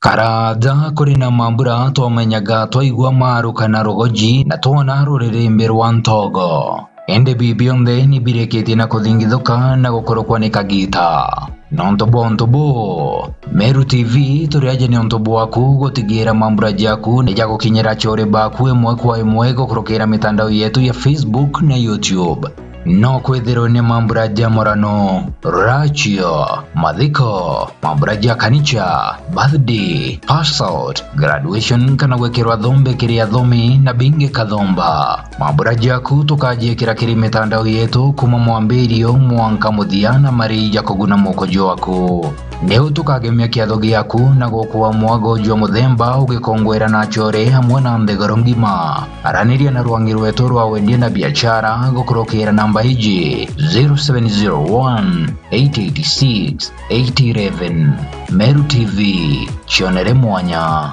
Karaja kuri na mambura twamenyaga twaigua maru kana rugoji na twona ruririmbi rwa ntogo. Indi bi bionthe ni birikitie na kuthingithuka na gukurukwa ni kagiita. Nontu bwa untu buu, Meru T V turi aja ni untu bwaku gutigira mambura jaku ni jagukinyira achore baku imwe kwa imwe gukurukira mitandao yetu ya Facebook na YouTube. No kwithirwe ni mambura ja murano, rachio, mathiko, mambura ja kanicha, birthday, pass out, graduation kana gwikirwa thombe kiri athomi na bingi kathomba. Mambura jaku tukajiikira kiri mitandao yetu kuma mwambirio mwanka muthia na mari ja kuguna moko jwaku. Niu tukagemia kiatho giaku na gukua mwago jwa muthemba ugikongwera na achore amwe na nthiguru ngima. Araniria na rwangi rwetu rwa wendia na biashara gukurukira namba iji, zero seven zero one, eight eight six, eight eleven. Meru T V, cionere mwanya.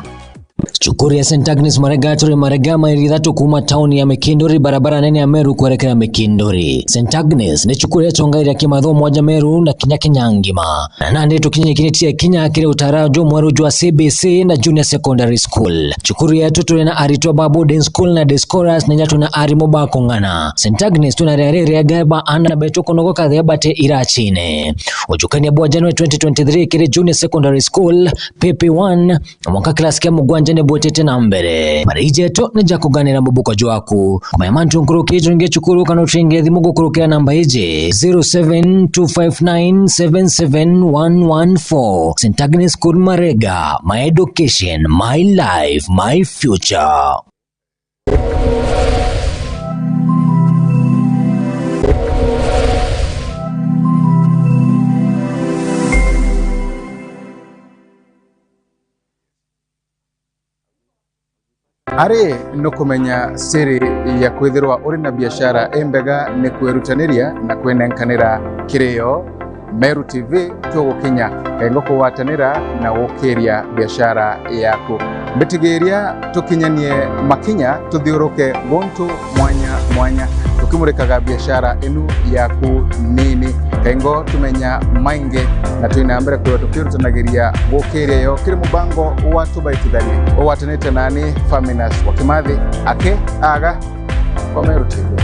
Cukuru ya Saint Agnes Marega turi Marega, mairi ithatu kuuma tauni ya Mikinduri, barabara nene ya Meru kwerekera Mikinduri. Saint Agnes ni cukuru ya chongairia kimathomo aja Meru na kinya Kenya ngima. Na nandi tukinyikiritie kinya kiri utara jumweru jwa C B C na Junior Secondary School. Cukuru yetu turi na aritwa ba boarding school na day scholars, na inya turi na arimu ba kung'ana. Saint Agnes turi na riari riega ba ana betu kunogoka thea bate irachine. Ujukania bwa January twenty twenty-three kiri Junior Secondary School, P P one, mwanka class kia mugwanja ni bwitite na mbere. Mariji jetu ni ja kuganira mubuko jwaku. Kumenya mantu nkuruki, tunge cukuru kana ucenge thimu gukurukira namba iji, zero seven two five nine seven seven one one four. Saint Agnes School Marega, my education, my life, my future. Ari nukumenya siri ya kwithirwa uri na biashara imbega ni kwirutaniria na kwinenkanira kirio. Meru T V tugukinya kengo kugwatanira na gukiria biashara yaku. Mbitigiria tukinyanie makinya tuthiuruke guntu mwanya mwanya, tukimurikaga biashara inu yaku nini. Kengo tumenya maingi na twina mbere kwithirwa tukirutanagiria gukiria yo kiri mubango wa Tubaitithanie. Ugwatanite nani Faminas wa Kimathi, aki aga kwa Meru T V.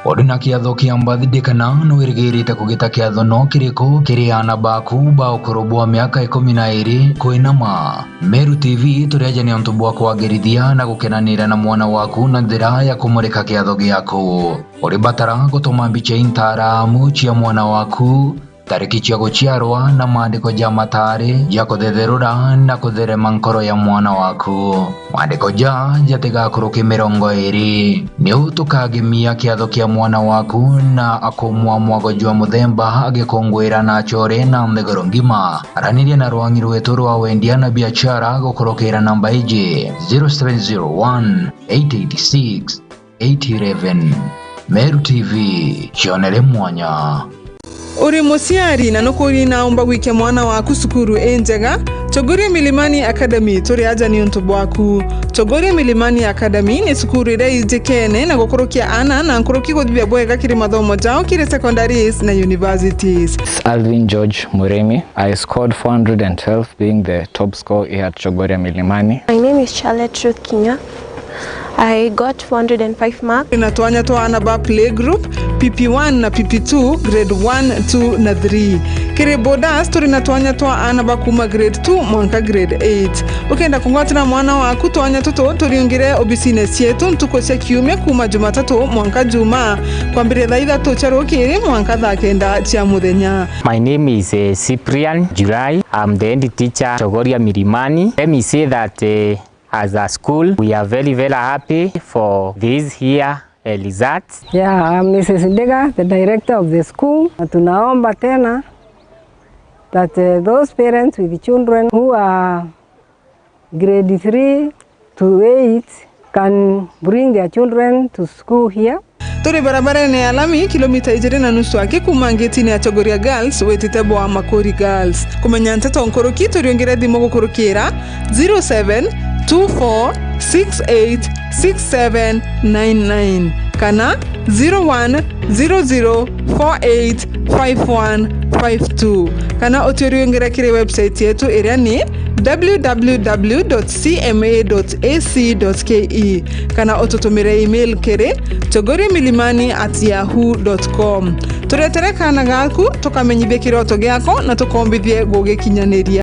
Uri na kiatho kia birthday kana nwirigirite kugita kiatho no kiriku kiri aana baku ba ukuru bwa miaka ikumi na iri kwinama? Meru T V turiaja ni untu bwa kwagirithia na gukenanira na mwana waku na njira ya kumurika kiatho giaku. Uribatara gutuma mbicha intaramu cia mwana waku, tariki cia guciarwa na maandiko ja mataari ja kuthetherura na kutherema nkoro ya mwana waku. Maandiko ja jatigakuruke mirongo iri. Niu tukagemia kiatho kia mwana waku na akumwa mwago jwa muthemba agikunguira na achore na nthiguru ngima. Araniria na rwangi rwetu rwa wendia na biashara gukurukira namba iji, zero seven zero one eight eight six eight eleven. Meru T V, cionere mwanya. Uri muciari na nukuri naumba gwikia mwana waku cukuru injega? Chogoria Milimani Academy turi aja ni untu bwaku. Chogoria Milimani Academy ni cukuru iria ijikene na gukurukia aana na nkuruki guthithia bwega kiri mathomo jao kiri secondaries na universities. Alvin George Murimi. I scored four hundred and twelve, being the top score here at Chogoria Milimani. My name is Charlotte Ruth Kinya. I got four hundred and five marks. Turi na twanya twa aana ba playgroup, P P one na P P two, grade one, two na three. Kiri boarders, turi na twanya twa aana ba kuuma grade two mwanka grade eight. Ukenda kungwatira mwana waku twanya tutu, turiungire obisine cietu ntuku cia kiumia kuuma Jumatatu mwanka Jumaa, kwambiria thaa ithatu cia rukiri mwanka thaa kenda cia muthenya. My name is, eh, Cyprian Jurai. I'm the head teacher, Chogoria Milimani. Let me say that, eh, as a school, we are very, very happy for this year, eh, results. Yeah, I'm Missus Ndiga, the director of the school. Na tunaomba tena that, eh, those parents with children who are grade three to eight can bring their children to school here. Turi barabarene ya lami, kilomita ijiri na nusu aki kuuma ngitine ya Chogoria Girls witite bwa Makuri Girls. Kumenya nteto nkuruki, turiungire thimu gukurukira zero seven two four six eight six seven nine nine kana zero one zero zero four eight five one five two, kana utiuriungire kiri website yetu iria ni w w w dot c m a dot a c dot k e, kana ututumire email kiri chogoria milimani at yahoo dot com. Turetere kaana gaku, tukamenyithie kiroto giako na tukombithie gugikinyaniria.